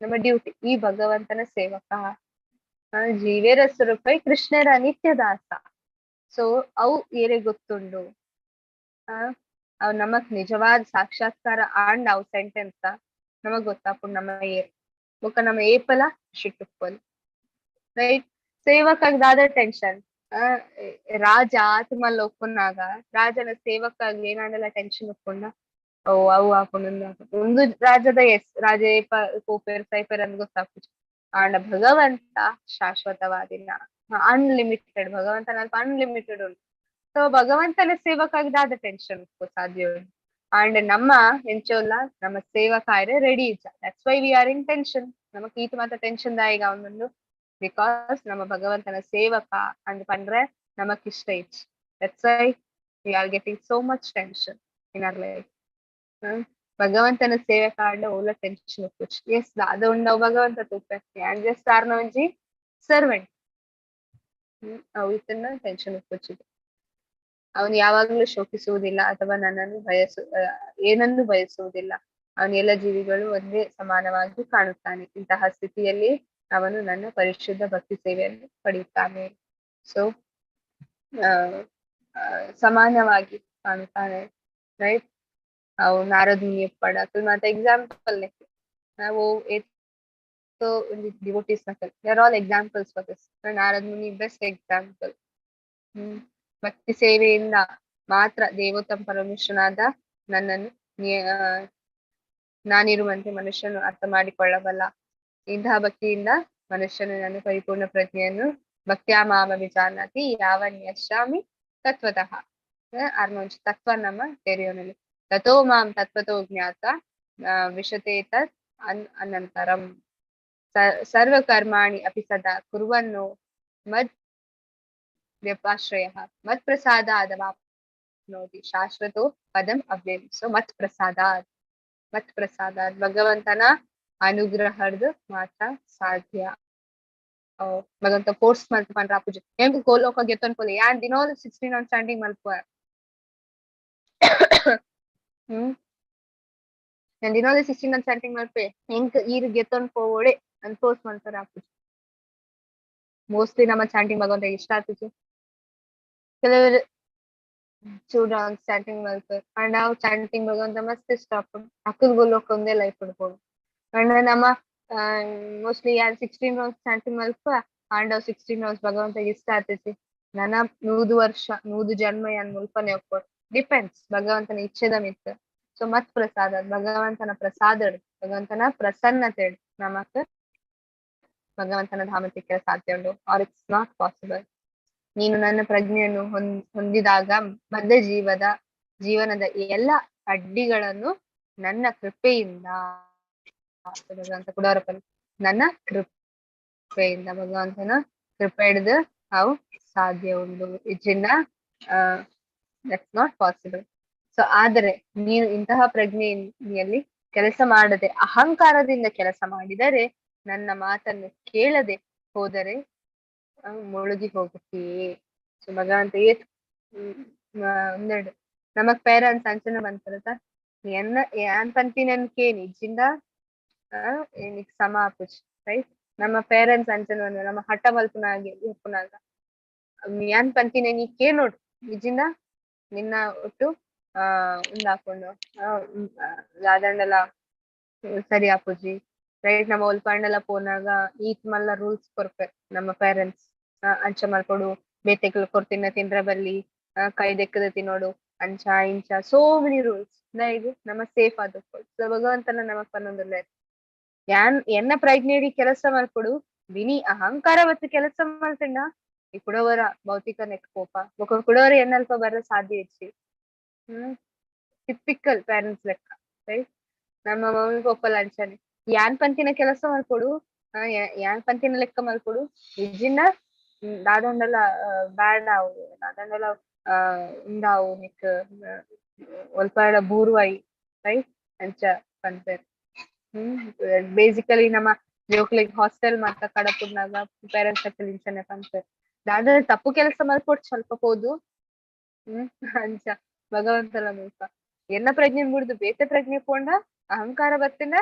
ನಮ್ಮ ಡ್ಯೂಟಿ. ಈ ಭಗವಂತನ ಸೇವಕ, ಜೀವೇರ ಸ್ವರೂಪ ಕೃಷ್ಣರ ನಿತ್ಯ ದಾಸ. ಸೊ ಅವು ಏರೆ ಗೊತ್ತುಂಡು, ಅವ್ ನಮಕ್ ನಿಜವಾದ ಸಾಕ್ಷಾತ್ಕಾರ ಆಂಡ್ ಅವು ಸೆಂಟೆನ್ಸ್ ನಮಗ್ ಗೊತ್ತಾಪುಂಡು ನಮ್ಮ ಏರ್ ಬೊಕ್ಕ ನಮ್ಮ ಏಪಲ ಶಿಟ್ಟುಪ್ಪೊಲಿ, ರೈಟ್? ಸೇವಕಾಗ್ ದಾದ ಟೆನ್ಷನ್? ರಾಜ ಆತ್ಮಲ್ಲ ಉಪ್ಪುನಾಗ ರಾಜನ ಸೇವಕಾಗ್ ಏನಾಂಡಲ ಟೆನ್ಷನ್ ಉಪ್ಪುಂಡ? ಓ, ಅವು ಆಪುಂಡು, ಉಂದು ಆಪುಂಡು. ಉಂದು ರಾಜದ, ಎಸ್, ರಾಜ ಏಪ ಪೋಪೆರ್ ಸೈಪೆರ್ ಅಂದ್ ಗೊತ್ತಾಪುಜಿ. ಆಂಡ ಭಗವಂತ ಶಾಶ್ವತವಾದಿನ, ಅನ್ಲಿಮಿಟೆಡ್. ಭಗವಂತನ ಅಲ್ಪ ಅನ್ಲಿಮಿಟೆಡ್ ಉಂಡು. ಸೊ ಭಗವಂತನ ಸೇವಕಾಗ್ ದಾದ ಟೆನ್ಷನ್ ಉಪ್ಪು ಸಾಧ್ಯ ಉಂಡು? ಅಂಡ್ ನಮ್ಮ ಎಂಚೊಲ್ಲ ನಮ್ಮ ಸೇವಕ ಆಯ್ರೆ ready ಇಜ್ಜ. That's why we are in tension. ನಮಕ್ ಈತ್ ಮಾತ ಟೆನ್ಷನ್ ದಾಯಿಗ ಉಂಡು? Because ನಮ್ಮ ಭಗವಂತನ ಸೇವಕ ಅಂದ್ ಪಂಡ್ರೆ ನಮಕ್ ಇಷ್ಟ ಇಜ್ಜಿ. That's why we are getting so much tension in our life. ಭಗವಂತನ ಸೇವಕ ಆಂಡ ಓಲ ಟೆನ್ಷನ್ ಉಪ್ಪುಜಿ. ಎಸ್, ದಾದ ಉಂಡವು ಭಗವಂತ ತೂಪೆ. ಯಾನ್ ಜಸ್ಟ್ ಆರ್ನ ಒಂಜಿ ಸರ್ವೆಂಟ್. ಅವು ಇತ್ತನ್ನ ಟೆನ್ಷನ್ ಉಪ್ಪುಜಿ. ಅವನು ಯಾವಾಗ್ಲೂ ಶೋಕಿಸುವುದಿಲ್ಲ ಅಥವಾ ನನ್ನನ್ನು ಬಯಸು ಏನನ್ನು ಬಯಸುವುದಿಲ್ಲ. ಅವನ ಎಲ್ಲ ಜೀವಿಗಳು ಒಂದೇ ಸಮಾನವಾಗಿ ಕಾಣುತ್ತಾನೆ. ಇಂತಹ ಸ್ಥಿತಿಯಲ್ಲಿ ಅವನು ನನ್ನ ಪರಿಶುದ್ಧ ಭಕ್ತಿ ಸೇವೆಯನ್ನು ಪಡೆಯುತ್ತಾನೆ. ಸೊ ಸಮಾನವಾಗಿ ಕಾಣುತ್ತಾನೆ, ರೈಟ್? ಅವು ನಾರದ ಮುನಿ ಪಡ ಮಾತ ಎಕ್ಸಾಂಪಲ್ ನಾವು ಒಂಜಿ devotees ನಕಲ್, they are all examples for this. Narada Muni best example. ಭಕ್ತಿ ಸೇವೆಯಿಂದ ಮಾತ್ರ ದೇವೋತ್ತಮ ಪರಮೇಶ್ವರನಾದ ನನ್ನನ್ನು ನಾನಿರುವಂತೆ ಮನುಷ್ಯನು ಅರ್ಥ ಮಾಡಿಕೊಳ್ಳಬಲ್ಲ. ಇಂತಹ ಭಕ್ತಿಯಿಂದ ಮನುಷ್ಯನು ನನ್ನ ಪರಿಪೂರ್ಣ ಪ್ರಜ್ಞೆಯನ್ನು ಭಕ್ತ್ಯಾ ಮಾಮ ವಿಜಾನಾತಿ ಯಾವನ್ಯಶ್ಯಾಮಿ ತತ್ವತಃ ಆರ್ಮಂಚ್ ತತ್ವ ನಮ್ಮ ತೆರೆಯೋನಲ್ಲಿ ತಥೋ ಮಾಂ ತತ್ವತೋ ಜ್ಞಾತ ವಿಶತೆ ತತ್ ಅನಂತರಂ ಸರ್ವಕರ್ಮಾಣಿ ಅಪಿ ಸದಾ ಕುರ್ವನ್ನೋ ಮದ್ ವ್ಯಪಾಶ್ರಯಃ ಮತ್ ಪ್ರಸಾದಾದವಾಪ್ನೋತಿ ಶಾಶ್ವತೋ ಪದಂ ಅವ್ಯಯಂ. ಸೊ ಮತ್ ಪ್ರಸಾದಾದ್, ಮತ್ ಪ್ರಸಾದಾದ್ ಭಗವಂತನ ಅನುಗ್ರಹದ ಮಾತ್ರ ಸಾಧ್ಯ. ಭಗವಂತ ಫೋರ್ಸ್ ಮಲ್ತ್ ಪಂಡ್ರ ಪೂಜೆ ಎಂಕ್ ಗೋಲೋಕ ಗೆತ್ತೊನ್ ಪೋಲೆ ಯಾನ್ ದಿನೋಲ 16 ಆನ್ ಸ್ಟ್ಯಾಂಡಿಂಗ್ ಮಲ್ಪುವ. ಯಾನ್ ದಿನೋಲ 16 ಆನ್ ಸ್ಟ್ಯಾಂಡಿಂಗ್ ಮಲ್ಪೆ ಎಂಕ್ ಈರ್ ಗೆತ್ತೊನ್ ಪೋವೊಡೆ ಅನ್ ಫೋರ್ಸ್ ಮಲ್ಪರ ಆಪುಜಿ. ಮೋಸ್ಟ್ಲಿ ನಮ್ಮ ಚಾಂಟಿಂಗ್ ಭಗವಂತ ಇಷ್ಟ ಆತಿಜಿ. ಕೆಲವರು 2 ರೌಂಡ್ಸ್ ಚಾಂಟಿಂಗ್ ಮಲ್ಪೆರ್ ಅಂಡ್ ಅವು ಚಾಂಟಿಂಗ್ ಭಗವಂತ ಮಸ್ತ್ ಇಷ್ಟ ಆಪುಂಡು. ಅಕುಲು ಗೋಲೋಕ ಒಂದೇ ಲೈಫ್ ಉಡ್ಪೋಡು. ಅಂಡ್ ನಮ್ಮ ಮೋಸ್ಟ್ಲಿ ಯಾನ್ 16 ರೌಂಡ್ಸ್ ಚಾಂಟಿಂಗ್ ಮಲ್ಪ ಅಂಡ್ ಅವು 16 ರೌಂಡ್ಸ್ ಭಗವಂತಗೆ ಇಷ್ಟ ಆತಿಜಿ. ನನ 100 ವರ್ಷ 100 ಜನ್ಮ ಯಾನ್ ಮುಲ್ಪನೆ ಉಪ್ಪೊಡು. ಡಿಪೆಂಡ್ಸ್ ಭಗವಂತನ ಇಚ್ಛೆದ ಮಿತ್ತ್. ಸೊ ಮತ್ ಪ್ರಸಾದ, ಭಗವಂತನ ಪ್ರಸಾದ, ಭಗವಂತನ ಪ್ರಸನ್ನತೆ ನಮಕ್ ಭಗವಂತನ ಧಾಮ ತಿಕ್ಕರೆ ಸಾಧ್ಯ ಉಂಟು ಆರ್ it's not possible. ನೀನು ನನ್ನ ಪ್ರಜ್ಞೆಯನ್ನು ಹೊಂದಿದಾಗ ಬದ್ಧ ಜೀವನದ ಎಲ್ಲ ಅಡ್ಡಿಗಳನ್ನು ನನ್ನ ಕೃಪೆಯಿಂದ, ಭಗವಂತ ಕುಡವರಪ್ಪನ ನನ್ನ ಕೃಪೆಯಿಂದ, ಭಗವಂತನ ಕೃಪೆ ಹಿಡಿದು ಅವು ಸಾಧ್ಯ ಉಂಟು. ಇಜ್ಜಿಂದ that's not possible. So ಆದರೆ ನೀನು ಇಂತಹ ಪ್ರಜ್ಞೆಯಲ್ಲಿ ಕೆಲಸ ಮಾಡದೆ ಅಹಂಕಾರದಿಂದ ಕೆಲಸ ಮಾಡಿದರೆ, ನನ್ನ ಮಾತನ್ನು ಕೇಳದೆ ಹೋದರೆ ಮುಳುಗಿ ಹೋಗುತ್ತೀಯೇ. ಸೊ ಭಗವಂತ ಏತ್ ಒಂದೆರಡು ನಮಗ್ ಪೇರೆಂಟ್ಸ್ ಅಂಚನೆ ಬಂತಾರತ ಎನ್ನ ಯಾನ್ ಪನ್ಪಿನನ್ ಕೇನಿ ಇಜ್ಜಿಂದ ನಿಕ್ ಸಮ ಆಪುಜಿ, ರೈಟ್? ನಮ್ಮ ಪೇರೆಂಟ್ಸ್ ಅಂಚನೆ ಬಂದ ನಮ್ಮ ಹಠ ಮಲ್ಪುನಾಗೆ ಉಪ್ಪುನಾಗ ಯಾನ್ ಪನ್ಪಿನ ನೀ ಕೇನೋಡು ಇಜ್ಜಿಂದ ನಿನ್ನ ಒಟ್ಟು ಆ ಉಂದಾಕೊಂಡು ದಾದಂಡಲ ಸರಿ ಆಪುಜಿ, ರೈಟ್? ನಮ್ಮ ಒಲ್ಪಾಂಡಲ ಪೋನಾಗ ಈತ್ ಮಲ್ಲ ರೂಲ್ಸ್ ಕೊರ್ಪೆರ್ ನಮ್ಮ ಪೇರೆಂಟ್ಸ್. ಅಂಚ ಮಲ್ಪೊಡು, ಬೇತೆಕ್ಲು ಕೊರ್ತಿನ ತಿನ್ರ ಬಲ್ಲಿ, ಕೈ ದೆಕ್ಕದ ತಿನ್ನೋಡು, ಅಂಚ ಇಂಚ ಸೋ ಮೆನಿ ರೂಲ್ಸ್. ಈಗ ನಮ್ಮ ಸೇಫ್ ಆದ. ಸೊ ಭಗವಂತನ ನಮಕ್ ಪನ್ನೊಂದುಲ್ಲೆ ಯಾನ್ ಎನ್ನ ಪ್ರಜ್ಞೆಡಿ ಕೆಲಸ ಮಲ್ಪೊಡು. ವಿನಿ ಅಹಂಕಾರ ಬತ್ತು ಕೆಲಸ ಮಲ್ತಂಡ ಈ ಕುಡವರ ಭೌತಿಕ ನೆಕ್ ಕೋಪ ಬೊಕ ಕುಡವರ ಎನ್ನಲ್ಪ ಬರ ಸಾಧ್ಯ ಇಜ್ಜಿ. ಟಿಪಿಕಲ್ ಪೇರೆಂಟ್ಸ್ ಲೆಕ್ಕ, ರೈಟ್? ನಮ್ಮ ಮಮ್ಮಿ ಪಪ್ಪಲ ಅಂಚನೆ ಯಾನ್ ಪಂತಿನ ಕೆಲಸ ಮಲ್ಪೊಡು, ಯಾನ್ ಪಂತಿನ ಲೆಕ್ಕ ಮಲ್ಪೊಡು, ಇಜ್ಜಿಂಡ ದಾದಂಡಲ ಬ್ಯಾಡ್ ಆವು, ದಾದಂಡಲ ಉಂಡಾವು ನಿಕ್ ಒಲ್ಪ ಬೂರ್ವೈ, ರೈಟ್? ಅಂಚ ಪನ್ಪೆರ್. ಬೇಸಿಕಲಿ ನಮ್ಮ ಜೋಕ್ಲೆಗ್ ಹಾಸ್ಟೆಲ್ ಮಾತ ಕಡಪುಡ್ನಾಗ ಪೇರೆಂಟ್ಸ್ ಅಕಲ್ ಇಂಚನೆ ಪನ್ಪೆರ್. ದಾದ ತಪ್ಪು ಕೆಲಸ ಮಲ್ಪೊಡ್ ಸ್ವಲ್ಪ ಪೋದು. ಅಂಚ ಭಗವಂತನ ಮುಲ್ಪ ಎನ್ನ ಪ್ರಜ್ಞೆ ಬುಡ್ದು ಬೇತೆ ಪ್ರಜ್ಞೆ ಪೋಂಡ ಅಹಂಕಾರ ಬತ್ತಿನ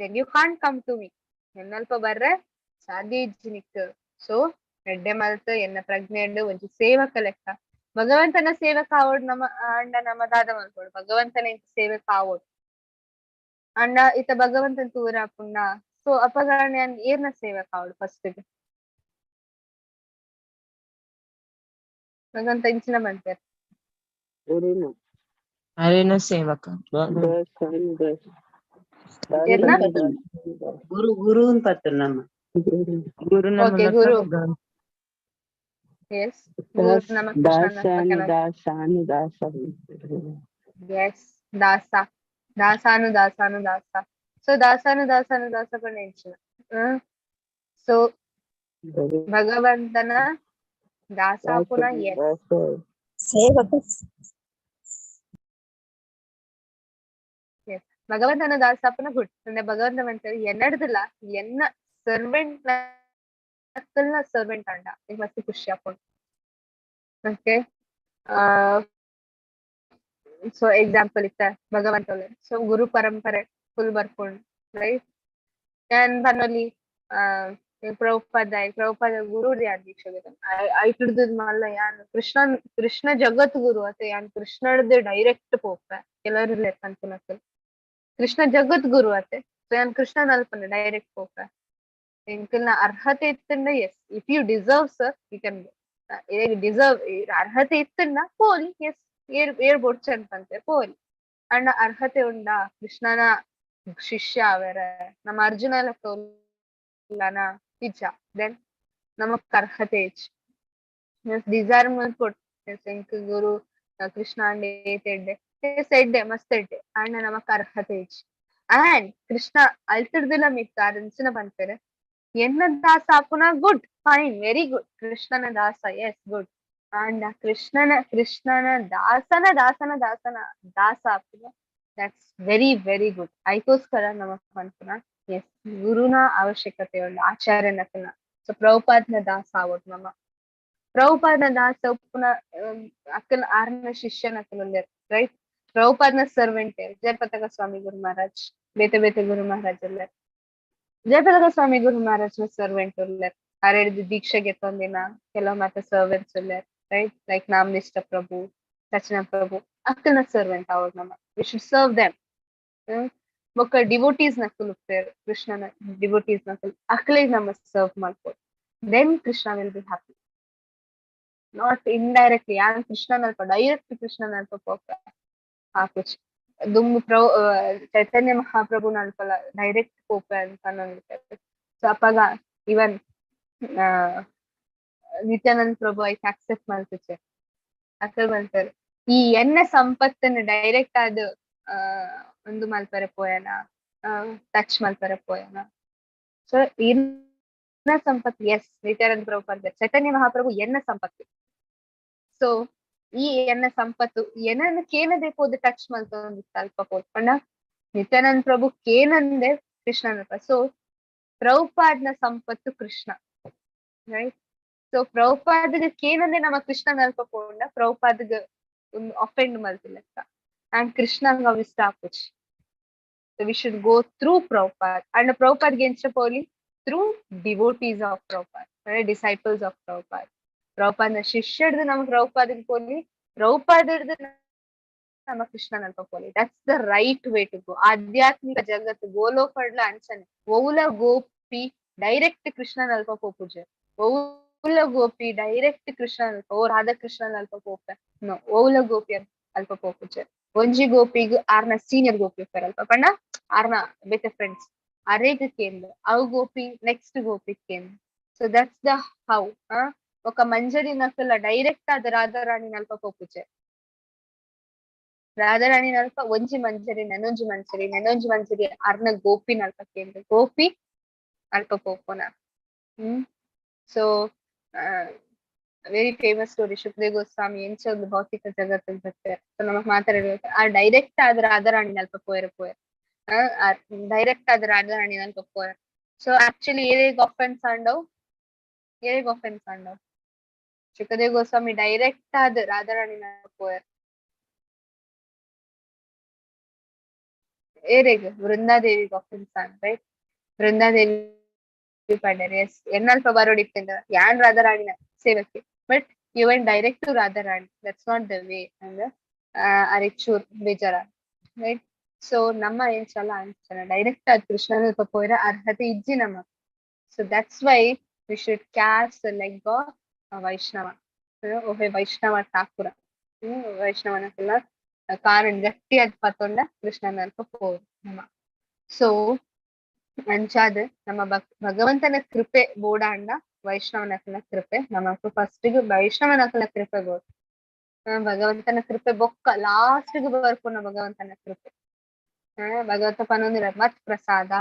then you can't come to me. ಎನ್ನಲ್ಪ ಬರ್ರೆ ಸಾಧ್ಯ ಇಜ್ಜಿ ನಿಕ್. ಸೊ ಎಡ್ಡೆ ಮಲ್ತ್ ಎನ್ನ ಪ್ರಜ್ಞೆಡ್ ಒಂಜಿ ಸೇವಕ ಲೆಕ್ಕ ಭಗವಂತನ ಸೇವಕ ಆವೊಡು. ನಮ್ಮ ಅಂಡ ನಮ್ಮ ದಾದ ಮಲ್ಪೊಡು? ಭಗವಂತನ ಸೇವಕ ಆವೊಡು. ಅಂಡ ಇತ್ತ ಭಗವಂತನ ತೂರ ಪುಂಡ ಸೊ ಅಪಗ ಯಾನ್ ಏರ್ನ ಸೇವಕ ಆವೊಡು ಫಸ್ಟ್? ಭಗವಂತ ಇಂಚಿನ ಪನ್ಪೆರ್. ಗುರುನ. ಅರೇನ ಸೇವಕ. ದಾಸಾನುದಾಸ. ಏರ್ನ? ಗುರು ಗುರು ಪತ್ತು ನಮ್ಮ ಗುರು ಓಕೆ ಮೂಲಕ ಗುರು. ಭಗವಂತ. ಎಸ್, ಗುರು ನಮ್ಮ ಕೃಷ್ಣನ ದಾಸಾನುದಾಸಾನುದಾಸ. ಎಸ್, ದಾಸ ದಾಸಾನು ದಾಸಾನು ದಾಸ. ಸೊ ದಾಸಾನು ದಾಸಾನು ದಾಸ ಪಂಡ ಎಂಚಿನ? ಸೊ ಭಗವಂತನ ದಾಸ ಪುನ ಎಸ್. ಸೇವಕ. ಭಗವಂತನ ದಾಸ ಪುನ ಗುಡ್. ಅಂದ್ರೆ ಭಗವಂತ ಪಂತಾರೆ ಎನ್ನಡ್ದಲ ಎನ್ನ ಸರ್ವೆಂಟ್ ನಕಲ್ನ ಸರ್ವೆಂಟ್ ಅಂಡ ಎಂಕ್ ಮಸ್ತ್ ಖುಷಿ ಆಪುಂಡು. ಓಕೆ, ಸೊ ಎಕ್ಸಾಂಪಲ್ ಇತ್ತ ಭಗವಂತ ಸೊ ಗುರು ಪರಂಪರೆ ಫುಲ್ ಬರ್ಪುಂಡು, ರೈಟ್? ಯಾನ್ ಪನೊಲಿ, ಪ್ರಭುಪಾದ, ಪ್ರಭುಪಾದ ಗುರು ಯಾನ್ ದೀಕ್ಷೆ ಐತುಡ್ದು ಮಲ್ಲ ಯಾನ್ ಕೃಷ್ಣ, ಕೃಷ್ಣ ಜಗತ್ ಗುರು ಅತ್ತೆ, ಯಾನ್ ಕೃಷ್ಣಡ್ದು ಡೈರೆಕ್ಟ್ ಪೋಪೆ. ಕೆಲವರು ಉಲ್ಲೆರ್ ಪನ್ಪುನಕುಲು, ಕೃಷ್ಣ ಜಗತ್ ಗುರು ಅತ್ತೆ, ಸೊ ಯಾನ್ ಕೃಷ್ಣನ ಅಲ್ಪನೆ ಡೈರೆಕ್ಟ್ ಪೋಪೆ. ಎಂಕಲ್ನ ಅರ್ಹತೆ ಇತ್ತಂಡ, yes, if you deserve, sir, you can. Deserve, ಅರ್ಹತೆ ಇತ್ತಂಡ ಪೋಲಿ. ಎಸ್, ಏರ್ ಏರ್ ಬೊಡ್ಚನ್ ಪಂತೆ, ಪೋಲಿ. ಅಂಡ ಅರ್ಹತೆ ಉಂಡಾ ಕೃಷ್ಣನ ಶಿಷ್ಯ ಅವೆರ? ನಮ್ಮ ಅರ್ಜುನ ಲೆಕ್ಕ ಉಲ್ಲನ? ಇಜ್ಜ. Then ನಮಕ್ ಅರ್ಹತೆ ಇಜ್ಜಿ. ಡಿಸೈರ್ ಮಲ್ಪೊಡು, ಎಸ್, ಎಂಕ್ ಗುರು ಕೃಷ್ಣ ಅಂಡೆ ಏತ್ ಎಡ್ಡೆ. ಎಸ್, ಎಡ್ಡೆ, ಮಸ್ತ್ ಎಡ್ಡೆ. ಅಂಡ ನಮಕ್ ಅರ್ಹತೆ ಇಜ್ಜಿ. ಅಂಡ್ ಕೃಷ್ಣ ಅಲ್ತುಡ್ದುಲ ಮಿತ್ತ್ ಆರ್ ಪನ್ಪೆರ್, ಎನ್ನ ದಾಸ ಆಪುನ ಗುಡ್, ಫೈನ್, ವೆರಿ ಗುಡ್. ಕೃಷ್ಣನ ದಾಸ, ಎಸ್, ಗುಡ್. ಅಂಡ್ ಕೃಷ್ಣನ ಕೃಷ್ಣನ ದಾಸನ ದಾಸನ ದಾಸನ ದಾಸ ಆಪುನ, that's very very good. ಐಕೋಸ್ಕರ ನಮಕ್ ಪನ್ಪುನ, ಎಸ್, ಗುರುನ ಅವಶ್ಯಕತೆ ಉಂಡು, ಆಚಾರ್ಯನಕನ. ಸೊ ಪ್ರಭುಪಾದ್ನ ದಾಸ ಆವೊಡು ನಮ. ಪ್ರಭುಪಾದ್ನ ದಾಸ ಉಪ್ಪುನ ಅಕ್ಕನ ಆರ್ನ ಶಿಷ್ಯನಕುಲು ಉಲ್ಲೆರ್, ರೈಟ್? ಪ್ರಭುಪಾದ್ನ ಸರ್ವೆಂಟ್ ಜಯಪತಾಕ ಸ್ವಾಮಿ ಗುರು ಮಹಾರಾಜ್, ಬೇತೆ ಬೇತೆ ಗುರು ಮಹಾರಾಜ್ ಉಲ್ಲೆರ್. ಜಯಪತಾಕ ಸ್ವಾಮಿ ಗುರು ಮಹಾರಾಜ್ನ ಸರ್ವೆಂಟ್ ಉಲ್ಲೆರ್. ಅರೆಡ್ದು ದೀಕ್ಷೆ ಗೆತ್ತೊಂದಿನ ಕೆಲವು ಮಾತ ಸರ್ವೆಂಟ್ಸ್ ಉಲ್ಲೆರ್, ರೈಟ್? ಲೈಕ್ ನಾಮನಿಷ್ಠ ಪ್ರಭು, ಸಚನ ಪ್ರಭು, ಅಕ್ಕನ ಸರ್ವೆಂಟ್ ಆವೊಡು ನಮ. We should serve them. ಬೊಕ್ಕ ಡಿವೋಟೀಸ್ ನಕುಲು ಉಪ್ಪೆರ್, ಕೃಷ್ಣನ ಡಿವೋಟೀಸ್ ನಕುಲು, ಅಕ್ಲೆಗ್ ನಮ ಸರ್ವ್ ಮಲ್ಪೊಡು. Then Krishna will be happy, not indirectly. ಯಾನ್ ಕೃಷ್ಣನಲ್ಪ ಡೈರೆಕ್ಟ್ ಕೃಷ್ಣನಲ್ಪ ಪೋಪೆ ಆಪುಜಿ. ದುಂಬು ಚೈತನ್ಯ ಮಹಾಪ್ರಭು ನಲ್ಪಲ ಡೈರೆಕ್ಟ್ ಪೋಪೆ ಅಂತ ಪನೊಂದಿತ್ತೆರ್. ಸೊ ಅಪಗ ಇವನ್ ನಿತ್ಯಾನಂದ ಪ್ರಭು ಐಕ್ ಆಕ್ಸೆಪ್ಟ್ ಮಲ್ತುಜೆರ್. ಅಕಲ್ ಪನ್ಪೆರ್, ಈ ಎನ್ನ ಸಂಪತ್ತನ್ನು ಡೈರೆಕ್ಟ್ ಆದ್ ಉಂದು ಮಲ್ಪರೆ ಪೋಯನ, ಟಚ್ ಮಲ್ಪರೆ ಪೋಯನ? ಸೊ ಇನ್ನ ಸಂಪತ್ತು, ಎಸ್, ನಿತ್ಯಾನಂದ ಪ್ರಭು ಪನ್ಪೆರ್, ಚೈತನ್ಯ ಮಹಾಪ್ರಭು ಎನ್ನ ಸಂಪತ್ತು. ಸೊ ಈ ಎನ್ನ ಸಂಪತ್ತು ಎನನ್ ಕೇನದೆ ಪೋದು ಟಚ್ ಮಲ್ತೊಂದಿತ್ತ ಅಲ್ಪ ಪೋದು ಪಂಡ, ನಿತ್ಯಾನಂದ ಪ್ರಭು ಕೇನಂದೆ ಕೃಷ್ಣನಲ್ಪ. ಸೊ ಪ್ರಭುಪಾದ್ನ ಸಂಪತ್ತು ಕೃಷ್ಣ, ರೈಟ್? ಸೊ ಪ್ರಭುಪಾದ್ಗ್ ಕೇನಂದೆ ನಮ್ಮ ಕೃಷ್ಣನಲ್ಪ ಪೋಂಡ ಪ್ರಭುಪಾದ್ಗ್ ಒಂದು ಅಫೆಂಡ್ ಮಲ್ತಿಲೆಕ್ಕ, ಅಂಡ್ ಕೃಷ್ಣಂಗ್ ಅವು ಇಷ್ಟ ಆಪುಜಿ. So we should go through Prabhupada. And ಪ್ರಭುಪಾದ್ಗೆ ಎಂಚ ಪೋಲಿ? ಥ್ರೂ ಡಿವೋಟೀಸ್ ಆಫ್ ಪ್ರಭುಪಾದ್, ಅಂದ್ರೆ ಡಿಸೈಪಲ್ಸ್ ಆಫ್ ಪ್ರಭುಪಾದ್. ಪ್ರಭುಪಾದ್ನ ಶಿಷ್ಯಡ್ದು ನಮ್ಮ ಪ್ರಭುಪಾದ್ಗೆ ಪೋಲಿ, ಪ್ರಭುಪಾದಡ್ದು ನಮ್ಮ ಕೃಷ್ಣನಲ್ಪ ಪೋಲಿ. That's the right way to go. ಆಧ್ಯಾತ್ಮಿಕ ಜಗತ್ತು ಗೋಲೋಕಡ್ಲ ಅಂಚನೆ. ಒವುಲ ಗೋಪಿ ಡೈರೆಕ್ಟ್ ಕೃಷ್ಣನಲ್ಪ ಪೋಪುಜೆ. ಒವುಲ ಗೋಪಿ ಡೈರೆಕ್ಟ್ ಕೃಷ್ಣನಲ್ಪ, ಓ ರಾಧಾಕೃಷ್ಣನಲ್ಪ ಪೋಪೆ? ನೋ, ಒವುಲ ಗೋಪಿ ಅಲ್ಪ ಪೋಪುಜೆ. ಒಂಜಿ ಗೋಪಿಗ್ ಆರ್ನ ಸೀನಿಯರ್ ಗೋಪಿ ಅಲ್ಪ ಪಂಡ ಆರ್ನ ಬೇತೆ ಫ್ರೆಂಡ್ಸ್ ಅರೇಗ್ ಕೇಂದ್ರ, ಅವು ಗೋಪಿ ನೆಕ್ಸ್ಟ್ ಗೋಪಿ ಕೇಂದ್ರ. ಸೊ that's the how. ఒక ಮಂಜರಿ ನಕುಲ ಡೈರೆಕ್ಟ್ ಆದ್ ರಾಧಾರಾಣಿ ನಲ್ಪ ಪೋಪುಜೆ. ರಾಧಾರಾಣಿ ನಲ್ಪ ಒಂಜಿ ಮಂಜರಿ, ನನೊಂಜಿ ಮಂಜರಿ, ನನೊಂಜಿ ಮಂಜರಿ, ಅರ್ನ ಗೋಪಿ ನಲ್ಪ ಕೇಂದ್ರ, ಗೋಪಿ ಅಲ್ಪ ಪೋಪುನ. So very famous story, Shukadeva Goswami ಎಂಚ ಒಂದು ಭೌತಿಕ ಜಗತ್ತಿಗೆ ಬರ್ತಾರೆ. ಸೊ ನಮಕ್ ಮಾತಾಡಿರ್ಬೇಕು, ಆ ಡೈರೆಕ್ಟ್ ಆದ್ ರಾಧಾರಾಣಿ ನಲ್ಪ ಪೋಯೆರ್ ಪೋಯೆರ್, ಡೈರೆಕ್ಟ್ ಆದ್ ರಾಧಾರಾಣಿ ನಲ್ಪ ಪೋಯೆರ್. ಸೊ ಆಕ್ಚುಲಿ ಏರೆಗ್ ಅಫೆನ್ಸ್ ಆಂಡವ್? ಏರೆಗ್ ಅಫೆನ್ಸ್ ಆಂಡವ್? ಶುಕದೇವ್ ಗೋಸ್ವಾಮಿ ಡೈರೆಕ್ಟ್ ಆದ್ ರಾಧಾರಾಣಿ ನಲ್ಪ ಪೋಯೆರ್. ಏರೆಗ್? ವೃಂದಾದೇವಿಗೆ ಅಫೆನ್ಸ್ ಆಂಡ್, ರೈಟ್? ವೃಂದಾದೇವಿ ಪಂಡೆರ್, ಎಸ್, ಎನ್ನಲ್ಪ ಬರೋಡಿತ್ತಂಡ ಯಾನ್ ರಾಧಾರಾಣಿನ ಸೇವಕಿ, but you went direct to Radharani, that's not the way and ಅರೆಗ್ ಚೂರ್ ಬೇಜಾರ, ರೈಟ್? ಸೊ ನಮ್ಮ ಎಂಚಲ ಅಂಚನ ಡೈರೆಕ್ಟ್ ಆದ್ ಕೃಷ್ಣನ ಪೋಯಿರ ಅರ್ಹತೆ ಇಜ್ಜಿ ನಮ್ಮ. So that's why we should catch the leg of Vaishnava. ಓಹೆ ವೈಷ್ಣವ ಠಾಕುರ, ವೈಷ್ಣವನಕುಲ ಕಾರಣ ಗಟ್ಟಿಯಾದ್ ಪತ್ತೊಂಡ ಕೃಷ್ಣನಲ್ಪ ಪೋರು ನಮ್ಮ. ಸೊ ಅಂಚಾದ್ ನಮ್ಮ ಭಗವಂತನ ಕೃಪೆ ಬೋಡಾಂಡ ವೈಷ್ಣವನಕುಲ ಕೃಪೆ ನಮಕ್ ಫಸ್ಟ್ ವೈಷ್ಣವನಕುಲ ಕೃಪೆ ಬೋಡು. ಭಗವಂತನ ಕೃಪೆ ಬೊಕ್ಕ ಲಾಸ್ಟ್ ಬರ್ಪುನ ಭಗವಂತನ ಕೃಪೆ. ಭಗವಂತ ಪನೊಂದಿರ ಮತ್ ಪ್ರಸಾದ,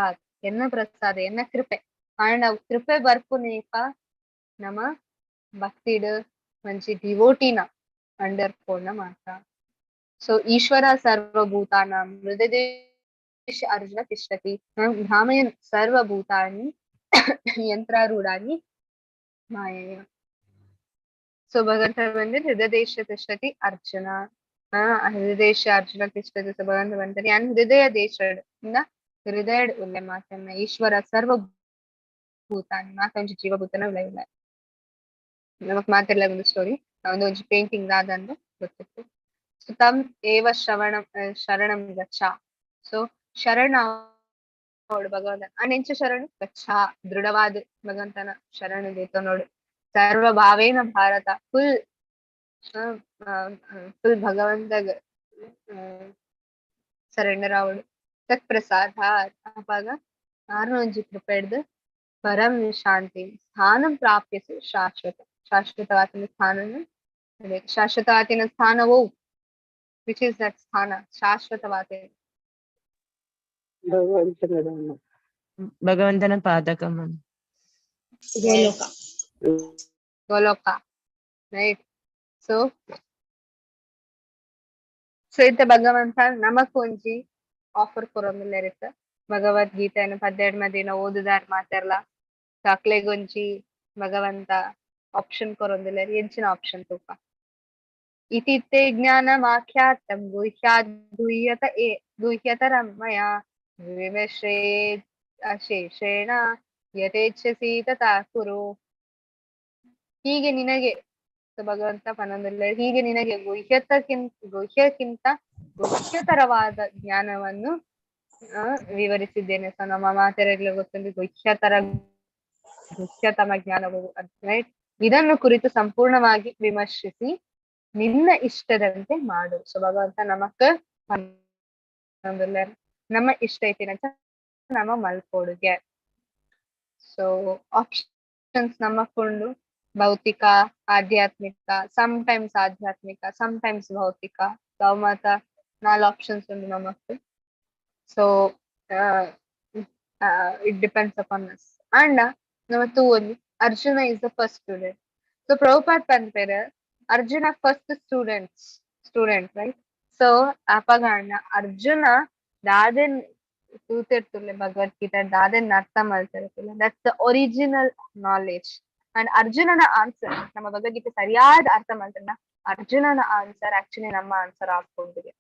ಎನ್ನ ಪ್ರಸಾದ, ಎನ್ನ ಕೃಪೆ. ಆಂಡ ಕೃಪೆ ಬರ್ಪುನೇಪ ನಮ ಭಕ್ತಿಡ್ ಒಂಜಿ ಡಿವೋಟಿನ ಅಂಡರ್ ಪೋಂಡ ಮಾತ್ರ. ಸೊ ಈಶ್ವರ ಸರ್ವಭೂತಾನಾಂ ಹೃದಯ ಅರ್ಜುನ ತಿಷ್ಟತಿ ಭ್ರಾಮಯನ್ ಸರ್ವಭೂತಾನಿ ಯಂತ್ರಾರೂಢಾನಿ ಮಾಯೆಯ. ಸೊ ಭಗವಂತ ಬಂದ್ರೆ ಹೃದಯ ತಿಷ್ಟತಿ ಅರ್ಜುನ, ಹೃದಯ ಅರ್ಜುನ ತಿಷ್ಟತಿ. ಸೊ ಭಗವಂತ ಬಂದ್ರೆ ಯಾನ್ ಹೃದಯ ದೇಶ ಹೃದಯ ಉಲ್ಲೆ ಮಾತನ್ನ ಈಶ್ವರ ಸರ್ವ ಭೂತಾನಿ ಮಾತ ಒಂಜಿ ಜೀವಭೂತನ ಉಲ್ಲ ಇಲ್ಲ. ನಮಕ್ ಮಾತೆರ್ಲ ಒಂದು ಸ್ಟೋರಿ, ಒಂದು ಒಂಜಿ ಪೇಂಟಿಂಗ್ ದಾದಂದು ಗೊತ್ತಿತ್ತು. ಸೊ ತಂ ಏವ ಶ್ರವಣ ಶರಣಂ ಗಚ್ಚ. ಸೊ ಶರಣ ಅವಳು ಭಗವಂತ ಅಂಡ್ ಎಂಚ ಶರಣು ಗಚ್ಚ, ದೃಢವಾದ ಭಗವಂತನ ಶರಣು ದೇತೋ ನೋಡು. ಸರ್ವ ಭಾವೇನ ಭಾರತ, ಫುಲ್ ಫುಲ್ ಭಗವಂತ ಸರೆಂಡರ್ ಅವಳು. ತತ್ ಪ್ರಸಾದ ಅಪಾಗ ಆರ್ನೊಂಜಿ ಕೃಪೆಡ್ದು ಪರಂ ಶಾಂತಿ ಸ್ಥಾನಂ ಪ್ರಾಪ್ಯಸು ಶಾಶ್ವತ, ಶಾಶ್ವತವಾತಿನ ಸ್ಥಾನನ, ಶಾಶ್ವತವಾತಿನ ಸ್ಥಾನವೋ, which is that ಸ್ಥಾನ ಶಾಶ್ವತವಾತಿನ? ಭಗವಂತನ ಧಾಮ. ಭಗವಂತನ ಪಾದಕಮ. ಗೋಲೋಕ. ಗೋಲೋಕ, ರೈಟ್. ಸೊ ಸೊ ಇತ್ತೆ ಭಗವಂತ ನಮಕ್ ಒಂಜಿ ಆಫರ್ ಕೊರೊಂದುಲ್ಲೆರ್. ಭಗವದ್ಗೀತೆಯನ್ನು 12 ದಿನ ಓದುದಾರ್ ಮಾತೆರ್ಲ ಅಕ್ಲೆಗೊಂಜಿ ಭಗವಂತ ಆಪ್ಷನ್ ಕೊರೊಂದುಲ್ಲೆರ್. ಎಂಚಿನ ಆಪ್ಷನ್ ತೂಪ. ಇತಿ ತೇ ಜ್ಞಾನಮಾಖ್ಯಾತಂ ಗುಹ್ಯಾದ್ ಗುಹ್ಯತ ಏ ಗುಹ್ಯತರಂ ಮಯಾ ವಿಮಶ್ರೇ ಅಶೇಷೇಣ ಯಥೇಚ್ಛಸಿ ತಥಾ ಕುರು. ಹೀಗೆ ನಿನಗೆ ಭಗವಂತ ಪನೊಂದುಲ್ಲೆ, ಹೀಗೆ ನಿನಗೆ ಗುಹ್ಯಕ್ಕಿಂತ ಗುಹ್ಯತರವಾದ ಜ್ಞಾನವನ್ನು ವಿವರಿಸಿದ್ದೇನೆ. ಸೊ ನಮ್ಮ ಮಾತೆರೆಗ್ಲ ಗೊತ್ತುಂಟು ಗುಹ್ಯತರ ಗುಹ್ಯತಮ ಜ್ಞಾನವು, ರೈಟ್? ಇದನ್ನು ಕುರಿತು ಸಂಪೂರ್ಣವಾಗಿ ವಿಮರ್ಶಿಸಿ ನಿನ್ನ ಇಷ್ಟದಂತೆ ಮಾಡು. ಸೊ ಭಗವಂತ ನಮಕ್ ನಮ್ಮ ಇಷ್ಟ ಐತಿನಂತ ನಮ್ಮ ಮಲ್ಪೊಡುಗೆ. ಸೊ ಆಪ್ಷನ್ಸ್ ನಮಕ್ಕುಂಡು ಭೌತಿಕ, ಆಧ್ಯಾತ್ಮಿಕ, ಟೈಮ್ಸ್ ಆಧ್ಯಾತ್ಮಿಕ, ಟೈಮ್ಸ್ ಭೌತಿಕ. ಮಾತ ನಾಲ್ ಆಪ್ಷನ್ಸ್ ಉಂಡು ನಮಕ್. So it depends upon us. And ನಮ್ಮ ತೂವೊಲಿ, Arjuna is the first student. So Prabhupad ಪನ್ಪೆರ್ Arjuna first student, right? So ಅಪಗಾಂಡ Arjuna ದಾದೆನ್ ತೂತಿರ್ತುಲ್ಲೆ, Bhagavad Gita ದಾದೆನ್ ಅರ್ಥ ಮಲ್ತಿರ್ತುಲ್ಲೆ, that's the original knowledge. And ಅರ್ಜುನನ ಆನ್ಸರ್, ನಮ್ಮ ಭಗವದ್ಗೀತೆ ಸರಿಯಾದ ಅರ್ಥ ಮಲ್ತಂಡ ಅರ್ಜುನನ ಆನ್ಸರ್ ಆಕ್ಚುಲಿ ನಮ್ಮ ಆನ್ಸರ್ ಆಪುಂಡುಗೆ.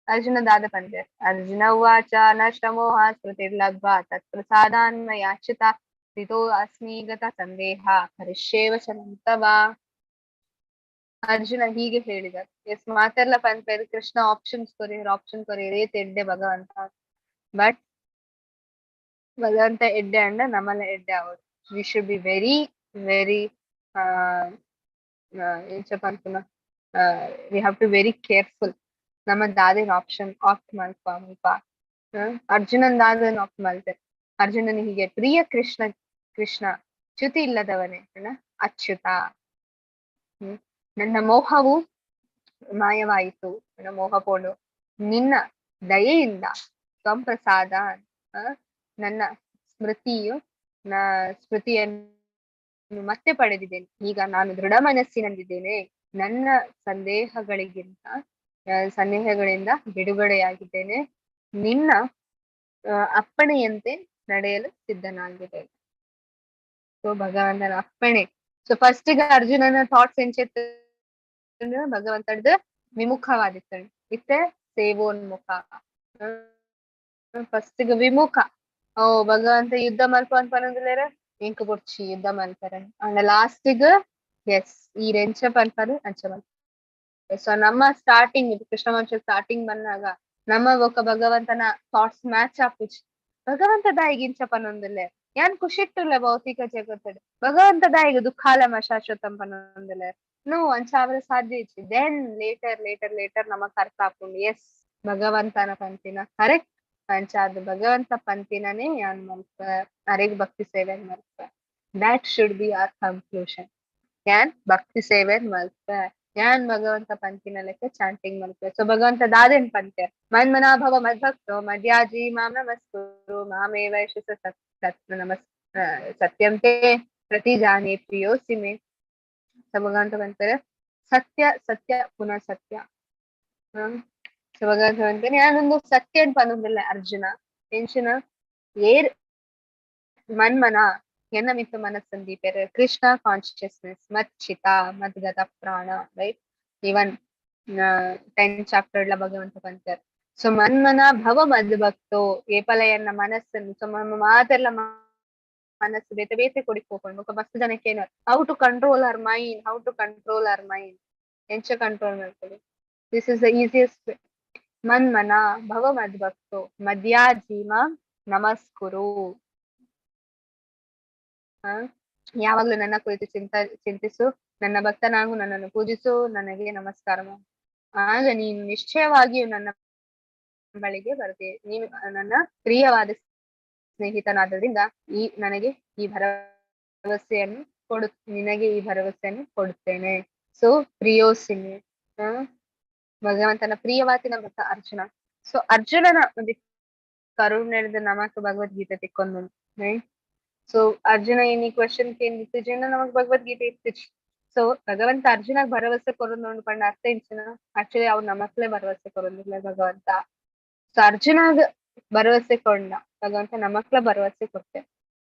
ಅರ್ಜುನ ದಾದ ಪನ್ಪೆರ್? ಅರ್ಜುನ ಉವಾಚ ನಷ್ಟ ಮೋಹ ಸ್ಮೃತಿರ್ಲಬ್ಧ್ವಾ ತತ್ಪ್ರಸಾದಾನ್ಮಯಾಚ್ಯುತ ಸ್ಥಿತೋ ಅಸ್ಮಿ ಗತ ಸಂದೇಹ ಕರಿಷ್ಯೆ ವಚನಂ ತವ. ಅರ್ಜುನ ಹೀಗೆ ಹೇಳಿದ. ಎಸ್, ಮಾತೆರ್ಲ ಪನ್ಪೆರ್ Krishna options courier, option courier, ಏತ್ ಎಡ್ಡೆ ಭಗವಂತ. ಬಟ್ ಭಗವಂತ ಎಡ್ಡೆ ಅಂಡ ನಮಲ ಎಡ್ಡೆ ಆವೊಡು. We should be very very ಎಂಚ ಪನ್ಪುನ, we have to very careful ನಮ ದಾದೆನ್ ಆಪ್ಷನ್ ಆಪ್ಟ್ ಮಲ್ಪ ಮುಲ್ಪ. ಅರ್ಜುನನ್ ದಾದೆನ್ ಆಪ್ಟ್ ಮಲ್ತೆರ್? ಅರ್ಜುನನ್ ಹೀಗೆ, ಪ್ರಿಯ ಕೃಷ್ಣ, ಕೃಷ್ಣ, ಚ್ಯುತಿ ಇಲ್ಲದವನೇ, ಅಚ್ಯುತ, ನನ್ನ ಮೋಹವು ಮಾಯವಾಯಿತು, ನನ್ನ ಮೋಹ ಪೋಂಡು. ನಿನ್ನ ದಯೆಯಿಂದ ತ್ವಂಪ್ರಸಾದ ನನ್ನ ಸ್ಮೃತಿಯು ಸ್ಮೃತಿಯನ್ನು ಮತ್ತೆ ಪಡೆದಿದ್ದೇನೆ. ಈಗ ನಾನು ದೃಢ ಮನಸ್ಸಿನಲ್ಲಿದ್ದೇನೆ. ನನ್ನ ಸಂದೇಹಗಳಿಗಿಂತ ಸಂದೇಹಗಳಿಂದ ಬಿಡುಗಡೆಯಾಗಿದ್ದೇನೆ. ನಿನ್ನ ಅಪ್ಪಣೆಯಂತೆ ನಡೆಯಲು ಸಿದ್ಧನಾಗಿದ್ದೇನೆ. ಸೊ ಭಗವಂತನ ಅಪ್ಪಣೆ. ಸೊ ಫಸ್ಟ್ ಅರ್ಜುನನ ಥಾಟ್ಸ್ ಎಂಚೆತ್ತ? ಭಗವಂತಡ್ದು ವಿಮುಖವಾದಿತ್ತು. ಇತ್ತೆ ಸೇವೋನ್ಮುಖ. ಫಸ್ಟ್ ವಿಮುಖ. ಓ ಭಗವಂತ ಯುದ್ಧ ಮಲ್ಪ ಪನೊಂದುಲ್ಲೆರ್, ಎಂಕ್ ಬೊಡ್ಚಿ ಯುದ್ಧ ಮಲ್ಪರೆ. ಅಂಡ ಲಾಸ್ಟ್ ಎಸ್, ಈರ್ ಎಂಚ ಪನ್ಪರ್ ಅಂಚ ಮಲ್ಪ. ಸೊ ನಮ್ಮ ಸ್ಟಾರ್ಟಿಂಗ್ ಕೃಷ್ಣ ವಂಶ ಸ್ಟಾರ್ಟಿಂಗ್ ಬಂದಾಗ ನಮ್ಮ ಬೊಕ ಭಗವಂತನ ಥಾಟ್ಸ್ ಮ್ಯಾಚ್ ಆಪುಜಿ. ಭಗವಂತ ದಾಯಿಗ್ ಇಂಚ ಪನೊಂದುಲ್ಲೆ, ಯಾನ್ ಖುಷಿಟ್ಟುಲ್ಲೆ ಭೌತಿಕ ಜಗತ್ತುಡ್, ಭಗವಂತ ದಾಯಿಗ್ ದುಃಖಾಲಮ ಶಾಶ್ವತಂ ಪನೊಂದುಲ್ಲೆ? ನೋ, ಅಂಚ ಆವರೆ ಸಾಧ್ಯ ಇಜ್ಜಿ. Then later later later ನಮಕ್ ಅರ್ಥ ಆಪುಂಡು, ಎಸ್, ಭಗವಂತನ ಪಂತಿನ ಕರೆಕ್ಟ್. ಅಂಚಾದ್ ಭಗವಂತ ಪಂತಿನನೇ ಯಾನ್ ಮಲ್ಪ, ಅರೆಗ್ ಭಕ್ತಿ ಸೇವೆ ಮಲ್ಪ. That should be our conclusion. ಯಾನ್ ಭಕ್ತಿ ಸೇವೆ ಮಲ್ಪ, ಯಾನ್ ಭಗವಂತ ಪಂತಿನ ಲೆಕ್ಕ ಚಾಂಟಿಂಗ್ ಮಲ್ಪೆ. ಸೊ ಭಗವಂತ ದಾದೆನ್ ಪಂತೆ? ಮನ್ಮನಾಭವ ಮದ್ಭಕ್ತೋ ಮದ್ಯಾಜಿ ಮಾಂ ನಮಸ್ಕುರು ಮಾಮೇವ ಸತ್ ನಮಸ್ ಸತ್ಯಂ ತೇ ಪ್ರತಿಜಾನೆ ಪ್ರಿಯೋಸಿ ಮೇ. ಸೊ ಭಗವಂತ ಪನ್ಪೆರ್ ಸತ್ಯ ಸತ್ಯ ಪುನಃ ಸತ್ಯ. ಸೊ ಭಗವಂತ ಪನ್ಪೆರ್ ಯಾನೊಂದು ಸತ್ಯನ್ ಪನೊಂದುಲ್ಲೆ ಅರ್ಜುನ. ಎಂಚಿನ? ಏರ್ ಮನ್ಮನ, ಎನ್ನ ಮಿತ್ತು ಮನಸ್ಸನ್ ದೀಪೆರ್, ಕೃಷ್ಣ ಕಾನ್ಶಿಯಸ್ನೆಸ್, ಮಚ್ಚಿತ ಮದ್ಗತ ಪ್ರಾಣ, ರೈಟ್? ಈವನ್ 10 ಚಾಪ್ಟರ್ ಲ ಭಗವಂತ ಪನ್ಪೆರ್. ಸೊ ಮನ್ಮನ ಭವ ಮದ್ ಭಕ್ತೋ ಏಪಲಯನ್ನ ಮನಸ್ಸನ್ನು. ಸೊ ನಮ್ಮ ಮಾತೆಲ್ಲ ಮನಸ್ಸು ಬೇತೆ ಬೇತೆ ಕೊಡಿಕ್ ಹೋಕೊಂಡು ಬೊಕ ಮಸ್ತ್ ಜನಕ್ಕೆ ಏನು, how to control our mind, how to control our mind, ಎಂಚ ಕಂಟ್ರೋಲ್ ಮಲ್ಪೊಲಿ? This is the easiest. ಮನ್ಮನ ಭವ ಮದ್ಭಕ್ತೋ ಮದ್ಯಾಜೀಮ ನಮಸ್ಕುರು. ಯಾವಾಗ್ಲೂ ನನ್ನ ಕುರಿತು ಚಿಂತಿಸು, ನನ್ನ ಭಕ್ತನಾಗು, ನನ್ನನ್ನು ಪೂಜಿಸು, ನನಗೆ ನಮಸ್ಕಾರ ಮಾಡು. ಆಗ ನೀನು ನಿಶ್ಚಯವಾಗಿಯೂ ನನ್ನ ಬಳಿಗೆ ಬರ್ತೀಯ. ನೀನು ನನ್ನ ಪ್ರಿಯವಾದ ಸ್ನೇಹಿತನಾದ್ದರಿಂದ ಈ ನನಗೆ ಈ ಭರವಸೆಯನ್ನು ಕೊಡು, ನಿನಗೆ ಈ ಭರವಸೆಯನ್ನು ಕೊಡುತ್ತೇನೆ. ಸೊ ಪ್ರಿಯೋಸಿನಿ, ಭಗವಂತನ ಪ್ರಿಯವಾತಿನ ಭಕ್ತ ಅರ್ಜುನ. ಸೊ ಅರ್ಜುನನ ಒಂದು ಕರುಣೆದ ನಮಕ್ ಭಗವದ್ಗೀತೆ ತಿಕ್ಕೊಂದು. ಸೊ ಅರ್ಜುನ ಏನಿ ಕ್ವಶನ್ ಕೇಂದಿತ್ತು ನಮಗ್ ಭಗವದ್ಗೀತೆ ಇತ್ತು. ಸೊ ಭಗವಂತ ಅರ್ಜುನಗ್ ಭರವಸೆ ಕೊರೊಂದು ಪಂಡ ಅರ್ಥ ಎಂಚಿನ? ಆಕ್ಚುಲಿ ಅವ್ರು ನಮಕ್ಲೆ ಭರವಸೆ ಕೊರೊಂದಿಲ್ಲ ಭಗವಂತ. ಸೊ ಅರ್ಜುನಗ್ ಭರವಸೆ ಕೊಂಡ ಭಗವಂತ ನಮಕ್ಲ ಭರವಸೆ ಕೊಟ್ಟೆ,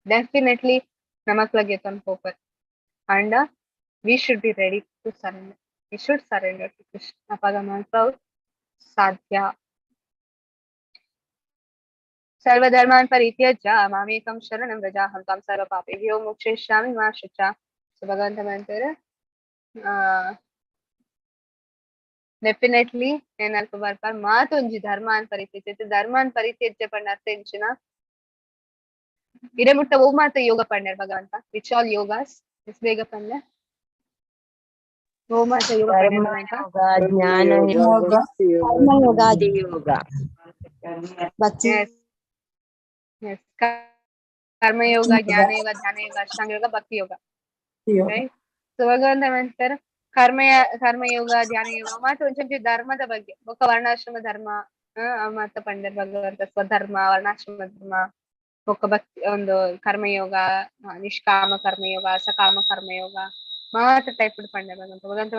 definitely ನಮಕ್ಲ ಗೆತೊಂದು ಪೋಪರ್. And we should be ready to surrender. We should surrender to Krishna. ಅಪಗ ಮಾತ್ರ ಸಾಧ್ಯ. ಸರ್ವಧರ್ಮಾನ್ ಪರಿತ್ಯಜ್ಯ ಮಾಮೇಕಂ ಶರಣಂ ವ್ರಜ ಅಹಂ ತ್ವಾಂ ಸರ್ವ ಪಾಪೇಭ್ಯೋ ಮೋಕ್ಷಯಿಷ್ಯಾಮಿ ಮಾ ಶುಚಃ. ಸೊ ಭಗವಂತ ಮಾಡ್ತಾರೆ, ಡೆಫಿನೆಟ್ಲಿ ಏನಲ್ಪ ಬರ್ಪಾರ್ ಮಾತೊಂಜಿ ಧರ್ಮಾನ್ ಪರಿತ್ಯಜ್ಯ. ಧರ್ಮಾನ್ ಪರಿತ್ಯಜ್ಯ ಪಂಡ ಅರ್ಥ ಎಂಚಿನ? ಇಡೆ ಮುಟ್ಟ ಓ ಮಾತ ಯೋಗ ಪಂಡರ್ ಭಗವಂತ? Which all yogas? ಬೇಗ ಪಂಡ, ಓ ಮಾತ ಯೋಗ ಪಂಡರ್ ಭಗವಂತ? ಯೋಗ, ಜ್ಞಾನ ಯೋಗ. ಕರ್ಮಯೋಗ. ಭಕ್ತಿ ಯೋಗ. ಭಕ್ತಿ. ಎಸ್, ಕರ್ಮಯೋಗ, ಜ್ಞಾನ ಯೋಗ, ಧ್ಯಾನ ಯೋಗ, ಅಷ್ಟಾಂಗ ಯೋಗ, ಭಕ್ತಿ ಯೋಗ. ರೈಟ್. ಸೊ ಭಗವಂತ ಮಾಡ್ತಾರೆ ಕರ್ಮಯೋಗ, ಧ್ಯಾನ ಯೋಗ ಮಾತ್ರ ಒಂಚೊಂಚು ಧರ್ಮದ ಬಗ್ಗೆ ಬೊಕ್ಕ ವರ್ಣಾಶ್ರಮ ಧರ್ಮ ಮಾತ ಪಂಡರ್ ಭಗವಂತ. ಸ್ವಧರ್ಮ, ವರ್ಣಾಶ್ರಮ ಧರ್ಮ, ಬೊಕ್ಕ ಭಕ್ತಿ, ಒಂದು ಕರ್ಮಯೋಗ, ನಿಷ್ಕಾಮ ಕರ್ಮಯೋಗ, ಸಕಾಮ ಕರ್ಮಯೋಗ ಮಾತ್ರ ಟೈಪ್ ಪಂಡರ್ ಭಗವಂತ. ಭಗವಂತ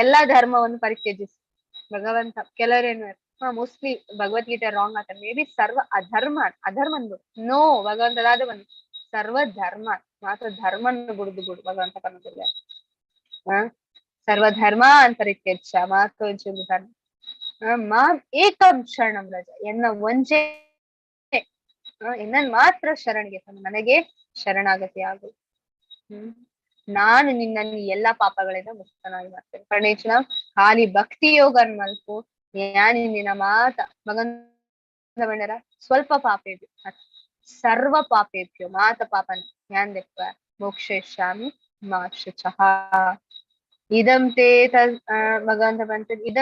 ಎಲ್ಲಾ ಧರ್ಮವನ್ನು ಪರಿತ್ಯಜಿಸಿ ಭಗವಂತ. ಕೆಲವರೇನು ಮೋಸ್ಟ್ಲಿ ಭಗವದ್ಗೀತೆ ರಾಂಗ್ ಆತ, ಮೇ ಬಿ ಸರ್ವ ಅಧರ್ಮ, ಅಧರ್ಮ ನೋ. ಭಗವಂತದಾದ ಬಂದು ಸರ್ವ ಧರ್ಮ ಮಾತ್ರ, ಧರ್ಮನ್ನು ಬುಡುದು ಬಿಡು ಭಗವಂತ ಪನ್ನದಿಲ್ಲ. ಸರ್ವಧರ್ಮಾನ್ ಪರಿತ್ಯಜ್ಯ ಮಾತ್ರ ಒಂಚೂರು ಧರ್ಮ ಮಾಂ ಏಕಂ ಶರಣಂ ವ್ರಜ, ಎನ್ನ ಒಂಜೇ ಎನ್ನನ್ ಮಾತ್ರ ಶರಣಿಗೆ ತಂದು ನನಗೆ ಶರಣಾಗತಿ ಆಗು. ನಾನು ನಿನ್ನನ್ನು ಎಲ್ಲಾ ಪಾಪಗಳಿಂದ ಮುಕ್ತನಾಗಿ ಮಾಡ್ತೇನೆ. ಪರಣೇಶನ ಖಾಲಿ ಭಕ್ತಿ ಯೋಗ ಮಲ್ಪು ಯಾನಿ ನಿನ್ನ ಮಾತ ಭಗವಂತ ಬಂಡರ ಸ್ವಲ್ಪ ಪಾಪೇಭ್ಯೋ, ಸರ್ವ ಪಾಪೇಭ್ಯೋ ಮಾತ ಪಾಪನ ಯಾನ್ ದೆಪ್ಪ ಮೋಕ್ಷಯಿಷ್ಯಾಮಿ ಮಾ ಶುಚಃ. ಇದಂ ತೇ ಭಗವಂತ ಬಂತ ಇದ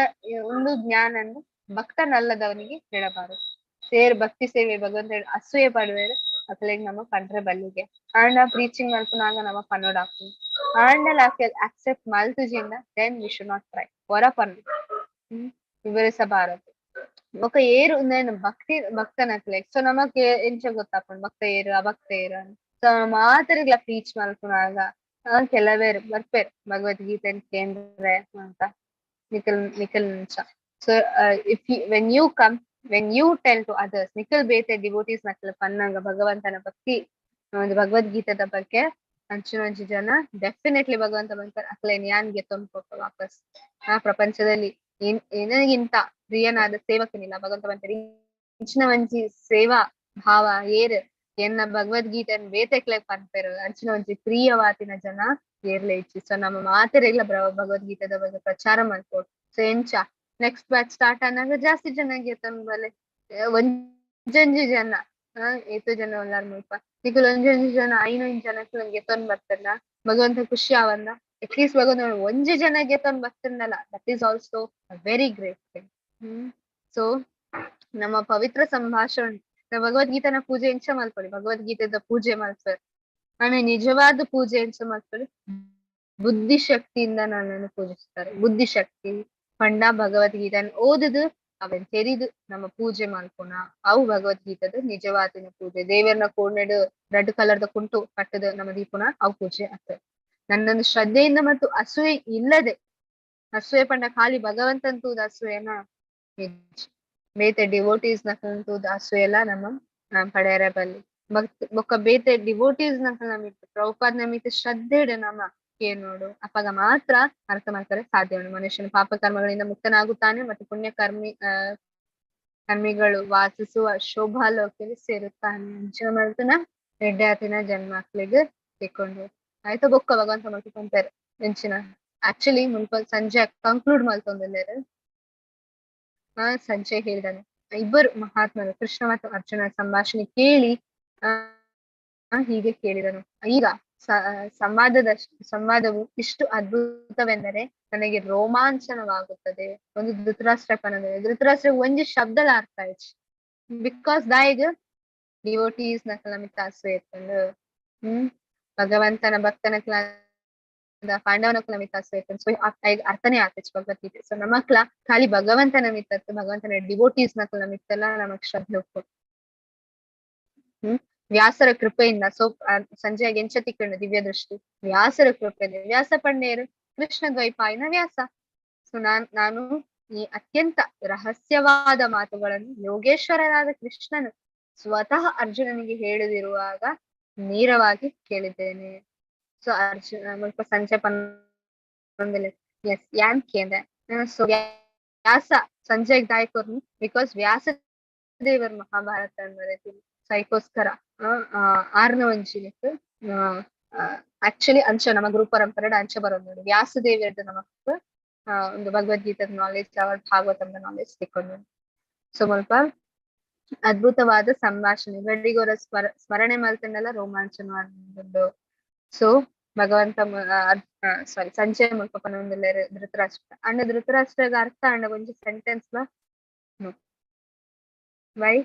ಒಂದು ಜ್ಞಾನನ್ನು ಭಕ್ತನಲ್ಲದವನಿಗೆ ಹೇಳಬಾರದು. ಸೇರ್ ಭಕ್ತಿ ಸೇವೆ ಭಗವಂತ ಅಸೂಯೆ ಪಡುವೇರು ಅಕ್ಲೆಗ್ ನಮ್ಮ ಪಂಡ್ರೆ ಬಲ್ಲಿಗೆ ಆಂಡ ಪ್ರೀಚಿಂಗ್ ಮಲ್ಪುನಾಗ ನಮ್ಮ ಪನ್ನೊಡಾಪುಂಡು. ಆಂಡಲ accept ಮಲ್ತುಜಿಂಡ then we should not try. ಹೊರ ಪನ್ನು ವಿವರಿಸಬಾರದು. ಬೊಕ ಏರು ಉಂದೆನ್ ಭಕ್ತಿ ಭಕ್ತನಕ್ಲೆಗ್. ಸೊ ನಮಕ್ ಎಂಚ ಗೊತ್ತಾಪುಂಡು ಭಕ್ತ ಏರು ಅಭಕ್ತ ಏರು ಅಂತ? ಸೊ ಮಾತೆರೆಗ್ಲ ಪ್ರೀಚ್ ಮಲ್ಪುನಾಗ ಕೆಲವೇರು ಬರ್ಪೇರ್ ಭಗವದ್ಗೀತೆ ಕೇಂದ್ರೆ ಅಂತ Nikhil Nikhil ನಿಂಚ. So if when you come, when you tell to others, Nikhil ಬೇತೆ ಡಿವೋಟೀಸ್ ನಕಲ್ ಪನ್ನಂಗ ಭಗವಂತನ ಭಕ್ತಿ ಒಂದು ಭಗವದ್ಗೀತೆದ ಬಗ್ಗೆ ಅಂಚಿನ ಒಂಜಿ ಜನ ಡೆಫಿನೆಟ್ಲಿ ಭಗವಂತ ಬಂತಾರೆ ಅಕ್ಲೇನ್ ಯಾನ್ ಗೆತ್ತೊಂದು ಪೋಪ ವಾಪಸ್. ಆ ಪ್ರಪಂಚದಲ್ಲಿ ಏನ್ ಏನಗಿಂತ ಪ್ರಿಯನಾದ ಸೇವಕನಿಲ್ಲ. ಭಗವಂತ ಬಂತಾರೆ ಇಂಚಿನ ಒಂಜಿ ಸೇವಾ ಭಾವ ಏರ್ ಎನ್ನ ಭಗವದ್ಗೀತೆನ್ ಬೇತೆಕ್ಲೆ ಪನ್ಪೆರ್ ಅಂಚಿನ ಒಂಜಿ ಪ್ರಿಯವಾತಿನ ಜನ ಏರ್ಲೆ ಇಚ್ಚಿ. ಸೊ ನಮ್ಮ ಮಾತೆರೆಗ್ಲ ಭಗವದ್ಗೀತೆದ ಬಗ್ಗೆ ಪ್ರಚಾರ ಮಲ್ಪೊಡು. ಸೊ ಎಂಚ ನೆಕ್ಸ್ಟ್ ಬ್ಯಾಚ್ ಸ್ಟಾರ್ಟ್ ಆನಾಗ ಜಾಸ್ತಿ ಜನ ಗೆತ್ತೊಂದು ಬಲೆ. ಒಂಜೊಂಜಿ ಜನ ಏತೋ ಜನ ಉಲ್ಲಾರ್ ಮುಲ್ಪ, ನಿಕುಲು ಒಂಜೊಂಜಿ ಜನ ಐನೊಂಜಿ ಜನಕ್ಕೆ ಗೆತ್ತೊಂದು ಬರ್ತಾರ, ಭಗವಂತ ಖುಷಿ ಆವಂದ? ಅಟ್ಲೀಸ್ಟ್ ಭಗವಂತ ಒಂಜಿ ಜನ ಗೆತ್ತೊಂದು ಬರ್ತಿರ್ನಲ್ಲ, that is also very great thing. So ನಮ್ಮ ಪವಿತ್ರ ಸಂಭಾಷಣೆ ಭಗವದ್ಗೀತೆನ ಪೂಜೆ ಎಂಚ ಮಲ್ಪೊಲಿ? ಭಗವದ್ಗೀತೆದ ಪೂಜೆ ಮಲ್ಪೆರ್ ಆಮೇಲೆ ನಿಜವಾದ ಪೂಜೆ ಎಂಚ ಮಲ್ಪೊಲಿ? ಬುದ್ಧಿಶಕ್ತಿಯಿಂದ ನನ್ನನ್ನು ಪೂಜಿಸ್ತಾರೆ. ಬುದ್ಧಿಶಕ್ತಿ ಪಂಡ ಭಗವದ್ಗೀತೆನ ಓದುದು ಅವನ್ ತೆರಿದು ನಮ್ಮ ಪೂಜೆ ಮಲ್ಪುನ ಅವು ಭಗವದ್ಗೀತೆದ ನಿಜವಾದಿನ ಪೂಜೆ. ದೇವರನ ಕೋಣೆಡು ರೆಡ್ ಕಲರ್ದ ಕುಂಟು ಕಟ್ಟದ ನಮ್ಮ ದೀಪುನ ಅವು ಪೂಜೆ ಆಗ್ತದೆ. ನನ್ನನ್ನು ಶ್ರದ್ಧೆಯಿಂದ ಮತ್ತು ಅಸೂಯೆ ಇಲ್ಲದೆ, ಅಸೂಯೆ ಪಂಡ ಖಾಲಿ ಭಗವಂತಂತೂದ ಅಸೂಯೆನ, ಬೇತೆ ಡಿವೋಟೀಸ್ ನಕಂತೂದ ಅಸೂಯೆ ಎಲ್ಲ ನಮ್ಮ ಪಡೆಯರ ಬಲ್ಲಿ. ಭಕ್ತ ಬೊಕ್ಕ ಬೇತೆ ಡಿವೋಟೀಸ್ ನಕಲ್ ನಮಿತ್ತು ಪ್ರಭುಪಾದ್ ನಮಿತ್ತು ಶ್ರದ್ಧೆ ನಮ್ಮ ಕೇನೋಡು. ಅಪ್ಪಗ ಮಾತ್ರ ಅರ್ಥ ಮಾಡ್ತಾರೆ ಸಾಧ್ಯ ಉಂಟು. ಮನುಷ್ಯನು ಪಾಪ ಕರ್ಮಗಳಿಂದ ಮುಕ್ತನಾಗುತ್ತಾನೆ ಮತ್ತು ಪುಣ್ಯ ಕರ್ಮಿಗಳು ವಾಸಿಸುವ ಶೋಭಾಲೋಕದಲ್ಲಿ ಸೇರುತ್ತಾನೆ. ಅಂಚಿನ ಮಲ್ತನ ಎಡ್ಡೆ ಜನ್ಮಾಕ್ಲಿಗೆ ತಿಕ್ಕೊಂಡು ಆಯ್ತು. ಬೊಕ್ಕ ಭಗವಂತ ಮಲ್ತು ಎಂಚಿನ ಆಕ್ಚುಲಿ ಮುಲ್ಪ ಸಂಜೆ ಕಂಕ್ಲೂಡ್ ಮಲ್ತೊಂದುಲ್ಲೆರ್. ಸಂಜೆ ಹೇಳಿದಾನೆ, ಇಬ್ಬರು ಮಹಾತ್ಮರು ಕೃಷ್ಣ ಮತ್ತು ಅರ್ಜುನ ಸಂಭಾಷಣೆ ಕೇಳಿ ಹೀಗೆ ಕೇಳಿದನು. ಈಗ ಸಂವಾದವು ಇಷ್ಟು ಅದ್ಭುತವೆಂದರೆ ನನಗೆ ರೋಮಾಂಚನವಾಗುತ್ತದೆ. ಒಂದು ಧೃತರಾಷ್ಟ್ರ ಪನಂದ್ರೆ ಧೃತರಾಷ್ಟ್ರ ಒಂಜಿ ಶಬ್ದಲ ಅರ್ಥ ಆಯ್ತು. Because ದಾಯಿಗ್ ಡಿವೋಟೀಸ್ ನಕಲ ಮಿತ್ತ ಆಸೆ ಇರ್ತಂಡು. ಭಗವಂತನ ಭಕ್ತನ ಪಾಂಡವನ ಕುಲ ಮಿತ್ತ ಆಸೆ ಇರ್ತಂಡು. ಸೊ ಅರ್ಥನೇ ಆಗ್ತೈತಿ ಭಗವದ್ಗೀತೆ. ಸೊ ನಮಕ್ಲ ಖಾಲಿ ಭಗವಂತನ ಮಿತ್ತತ್ತು, ಭಗವಂತನ ಡಿವೋಟೀಸ್ ನಕಲ ಮಿತ್ತೆಲ್ಲ ನಮಗ್ ಶ್ರದ್ಧೆ ಉಪ್ಪು. ವ್ಯಾಸರ ಕೃಪೆಯಿಂದ ಸೊ ಸಂಜೆ ಎಂಚ ತಿಕ್ಕಂಡು ದಿವ್ಯ ದೃಷ್ಟಿ ವ್ಯಾಸರ ಕೃಪೆಯಿಂದ. ವ್ಯಾಸ ಪಣ್ಣೇರು ಕೃಷ್ಣ ದ್ವೈಪಾಯನ ವ್ಯಾಸ. ಸೊ ನಾನು ಈ ಅತ್ಯಂತ ರಹಸ್ಯವಾದ ಮಾತುಗಳನ್ನು ಯೋಗೇಶ್ವರನಾದ ಕೃಷ್ಣನು ಸ್ವತಃ ಅರ್ಜುನನಿಗೆ ಹೇಳದಿರುವಾಗ ನೇರವಾಗಿ ಕೇಳಿದ್ದೇನೆ. ಸೊ ಅರ್ಜುನ ಮುಲ್ಪ ಸಂಜೆ ಪನ್ನೊಂದಿಲ್ಲ ಎಸ್ ಯಾನ್ ಕೇಂದ್ರ. ಸೊ ವ್ಯಾಸ ಸಂಜೆಗ್ ದಾಯಕೋರ್ನು because ವ್ಯಾಸ ದೇವರ್ ಮಹಾಭಾರತ ಬರೆತೀನಿ. ಸೊ ಅದಕ್ಕೋಸ್ಕರ ಆರ್ನ ಒಂಜಿನಕ್ ಆಕ್ಚುಲಿ ಅಂಚ ನಮ್ಮ ಗುರು ಪರಂಪರೆ ಅಂಚ ಬರೋದು ನೋಡಿ. ವ್ಯಾಸದೇವಿಯರ್ದು ನಮಕ್ ಒಂದು ಭಗವದ್ಗೀತದ ನಾಲೆಜ್, ಅವರ ಭಾಗವತದ ನಾಲೆಜ್ ತಿಕ್ಕೊಂಡು. ಸೊ ಮುಲ್ಪ ಅದ್ಭುತವಾದ ಸಂಭಾಷಣೆ ಗಡಿಗೋರ ಸ್ಮರಣೆ ಮಲ್ತಂಡಲ ರೋಮಾಂಚನವಾದ. ಸೊ ಭಗವಂತ ಸಾರಿ ಸಂಜೆ ಮುಲ್ಪ ಪನೊಂದುಲ್ಲೆರ್ ಧೃತರಾಷ್ಟ್ರ ಅಂಡ ಧೃತರಾಷ್ಟ್ರಗ ಅರ್ಥ ಅಂಡ ಒಂಜಿ ಸೆಂಟೆನ್ಸ್ ಬಾ ವೈ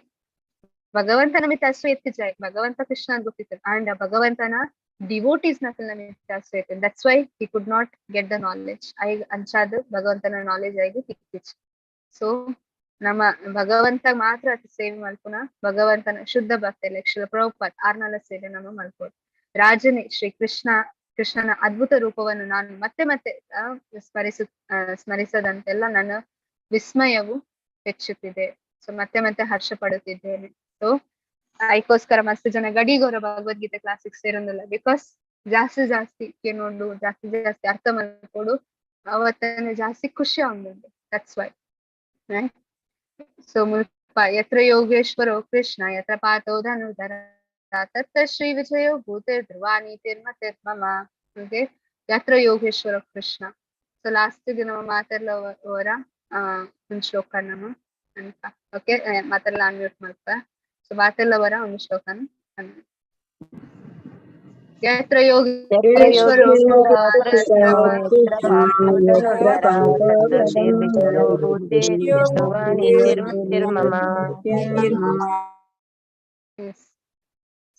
ಭಗವಂತನ ಮಿತ್ತ ಅಷ್ಟು ಎತ್ತಿಜಾಯ್ ಭಗವಂತ ಕೃಷ್ಣ ಅಂತ ಗೊತ್ತಿತ್ತು. ಅಂಡ್ ಭಗವಂತನ ಡಿವೋಟೀಸ್ ನಕಲ್ ಮಿತ್ತ ಅಷ್ಟು ಎತ್ತ. That's why he could not get the knowledge. I ಅಂಚಾದ ಭಗವಂತನ ನಾಲೆಜ್ ಆಗಿ ತಿಕ್ಕಿಚ್. ಸೊ ನಮ್ಮ ಭಗವಂತ ಮಾತ್ರ ಅತಿ ಸೇವೆ ಮಲ್ಪುನ ಭಗವಂತನ ಶುದ್ಧ ಭಕ್ತಿ ಲಕ್ಷ ಪ್ರಭುಪಾದ್ ಆರ್ನಲ ಸೇವೆ ನಮ್ಮ ಮಲ್ಪೋದು. ರಾಜನೇ ಶ್ರೀ ಕೃಷ್ಣನ ಅದ್ಭುತ ರೂಪವನ್ನು ನಾನು ಮತ್ತೆ ಮತ್ತೆ ಸ್ಮರಿಸದಂತೆಲ್ಲ ನನ್ನ ವಿಸ್ಮಯವು ಹೆಚ್ಚುತ್ತಿದೆ. ಸೊ ಮತ್ತೆ ಮತ್ತೆ ಹರ್ಷ ಪಡುತ್ತಿದ್ದೇನೆ. ಸೊ ಅದಕ್ಕೋಸ್ಕರ ಮಸ್ತ್ ಜನ ಗಡಿಗೋರ ಭಗವದ್ಗೀತೆ ಕ್ಲಾಸಿಗೆ ಸೇರೊಂದಿಲ್ಲ. Because ಜಾಸ್ತಿ ಜಾಸ್ತಿ ಕೇನೋಡು, ಜಾಸ್ತಿ ಜಾಸ್ತಿ ಅರ್ಥ ಮಾಡ್ಕೊಡು, ಅವತ್ತನೇ ಜಾಸ್ತಿ ಖುಷಿ ಆಗುಂಡು. That's why. So ಮುಲ್ಪ ಯತ್ರ ಯೋಗೇಶ್ವರೋ ಕೃಷ್ಣ ಯತ್ರ ಪಾತೋ ಧನುರ್ಧರ ತತ್ರ ಶ್ರೀ ವಿಜಯೋ ಭೂತೆ ಧ್ರುವಾನೀತಿರ್ಮತಿರ್ಮಮ. ಓಕೆ, ಯತ್ರ ಯೋಗೇಶ್ವರ ಕೃಷ್ಣ. ಸೊ ಲಾಸ್ಟ್ ನಮ್ಮ ಮಾತೆಲ್ಲ ಅವರ ಒಂದು ಶ್ಲೋಕ ನಮ್ಮ ಅಂತ. ಓಕೆ, ಮಾತೆಲ್ಲ ಅನ್ಮ್ಯೂಟ್ ಮಾಡ್ತ. ಸೊ ಮಾತೆಲ್ಲ ಅವರ ಒಂದು ಶ್ಲೋಕನ ಯತ್ರ ಯೋಗೇಶ್ವರೋ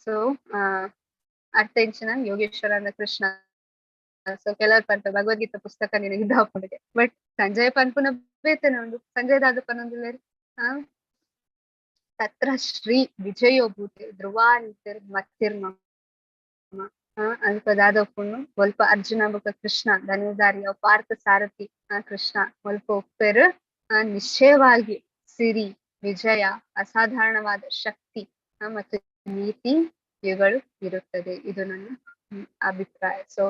ಸೊ ಅರ್ಥ ಇಂಚಿನ ಯೋಗೇಶ್ವರ ಅಂದ ಕೃಷ್ಣ. ಸೊ ಕೆಲವರು ಪಂತ ಭಗವದ್ಗೀತಾ ಪುಸ್ತಕ ನಿನಗೆ ಇದ್ದಾಪುಂಡಿಗೆ. ಬಟ್ ಸಂಜಯ್ ಪನ್ಪುನ ಬೇತನೆ ಉಂಡು. ಸಂಜಯ್ ದಾದ ಪನ್ನೊಂದುಲ್ಲೆರ್. ತತ್ರ ಶ್ರೀ ವಿಜಯೋ ಭೂತೆ ಧ್ರುವಾನಿತಿರ್ ಮತ್ತಿರ್ಮ ಅಲ್ಪ ದಾದಪ್ಪುಂಡು. ಒಲ್ಪ ಅರ್ಜುನ ಬೊಕ ಕೃಷ್ಣ ಧನುರ್ಧಾರಿ ಅವು ಪಾರ್ಥ ಸಾರಥಿ ಕೃಷ್ಣ ಒಲ್ಪ ಒಪ್ಪೆರ್. ನಿಶ್ಚಯವಾಗಿ ಸಿರಿ ವಿಜಯ ಅಸಾಧಾರಣವಾದ ಶಕ್ತಿ ಮತ್ತು ನೀತಿ ಇವುಗಳು ಇರುತ್ತದೆ. ಇದು ನನ್ನ ಅಭಿಪ್ರಾಯ. ಸೊ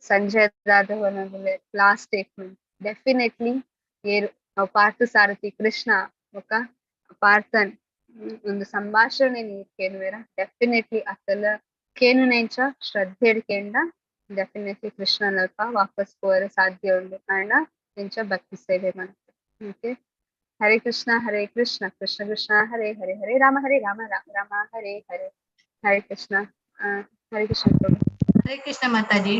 ಸಂಜಯ್ ಲಾಸ್ಟ್ ಸ್ಟೇಟ್ಮೆಂಟ್ ಡೆಫಿನೆಟ್ಲಿ ಏರು ಪಾರ್ಥ ಸಾರಥಿ ಕೃಷ್ಣ ಬೊಕ ಪಾರ್ಥನ್ ಒಂದು ಸಂಭಾಷಣೆ ನೀರ್ ಕೇನುವೆರ ಡೆಫಿನೆಟ್ಲಿ ಅತ್ತಲ ಕೇನುನೆಂಚ ಶ್ರದ್ಧೆ ಕೇಂಡ ಡೆಫಿನೆಟ್ಲಿ ಕೃಷ್ಣನಲ್ಪ ವಾಪಸ್ ಪೋಯರೆ ಸಾಧ್ಯ ಉಂಡು ಅಂಡ ಎಂಚ ಭಕ್ತಿ ಸೇವೆ ಮಾಡ್ತಾರೆ. ಓಕೆ, ಹರೇ ಕೃಷ್ಣ ಹರೇ ಕೃಷ್ಣ ಕೃಷ್ಣ ಕೃಷ್ಣ ಹರೇ ಹರೇ ಹರೇ ರಾಮ ಹರೇ ರಾಮ ರಾಮ ರಾಮ ಹರೇ ಹರೇ. ಹರೇ ಕೃಷ್ಣ. ಹರೇ ಕೃಷ್ಣ. ಹರೇ ಕೃಷ್ಣ ಮಾತಾಜಿ.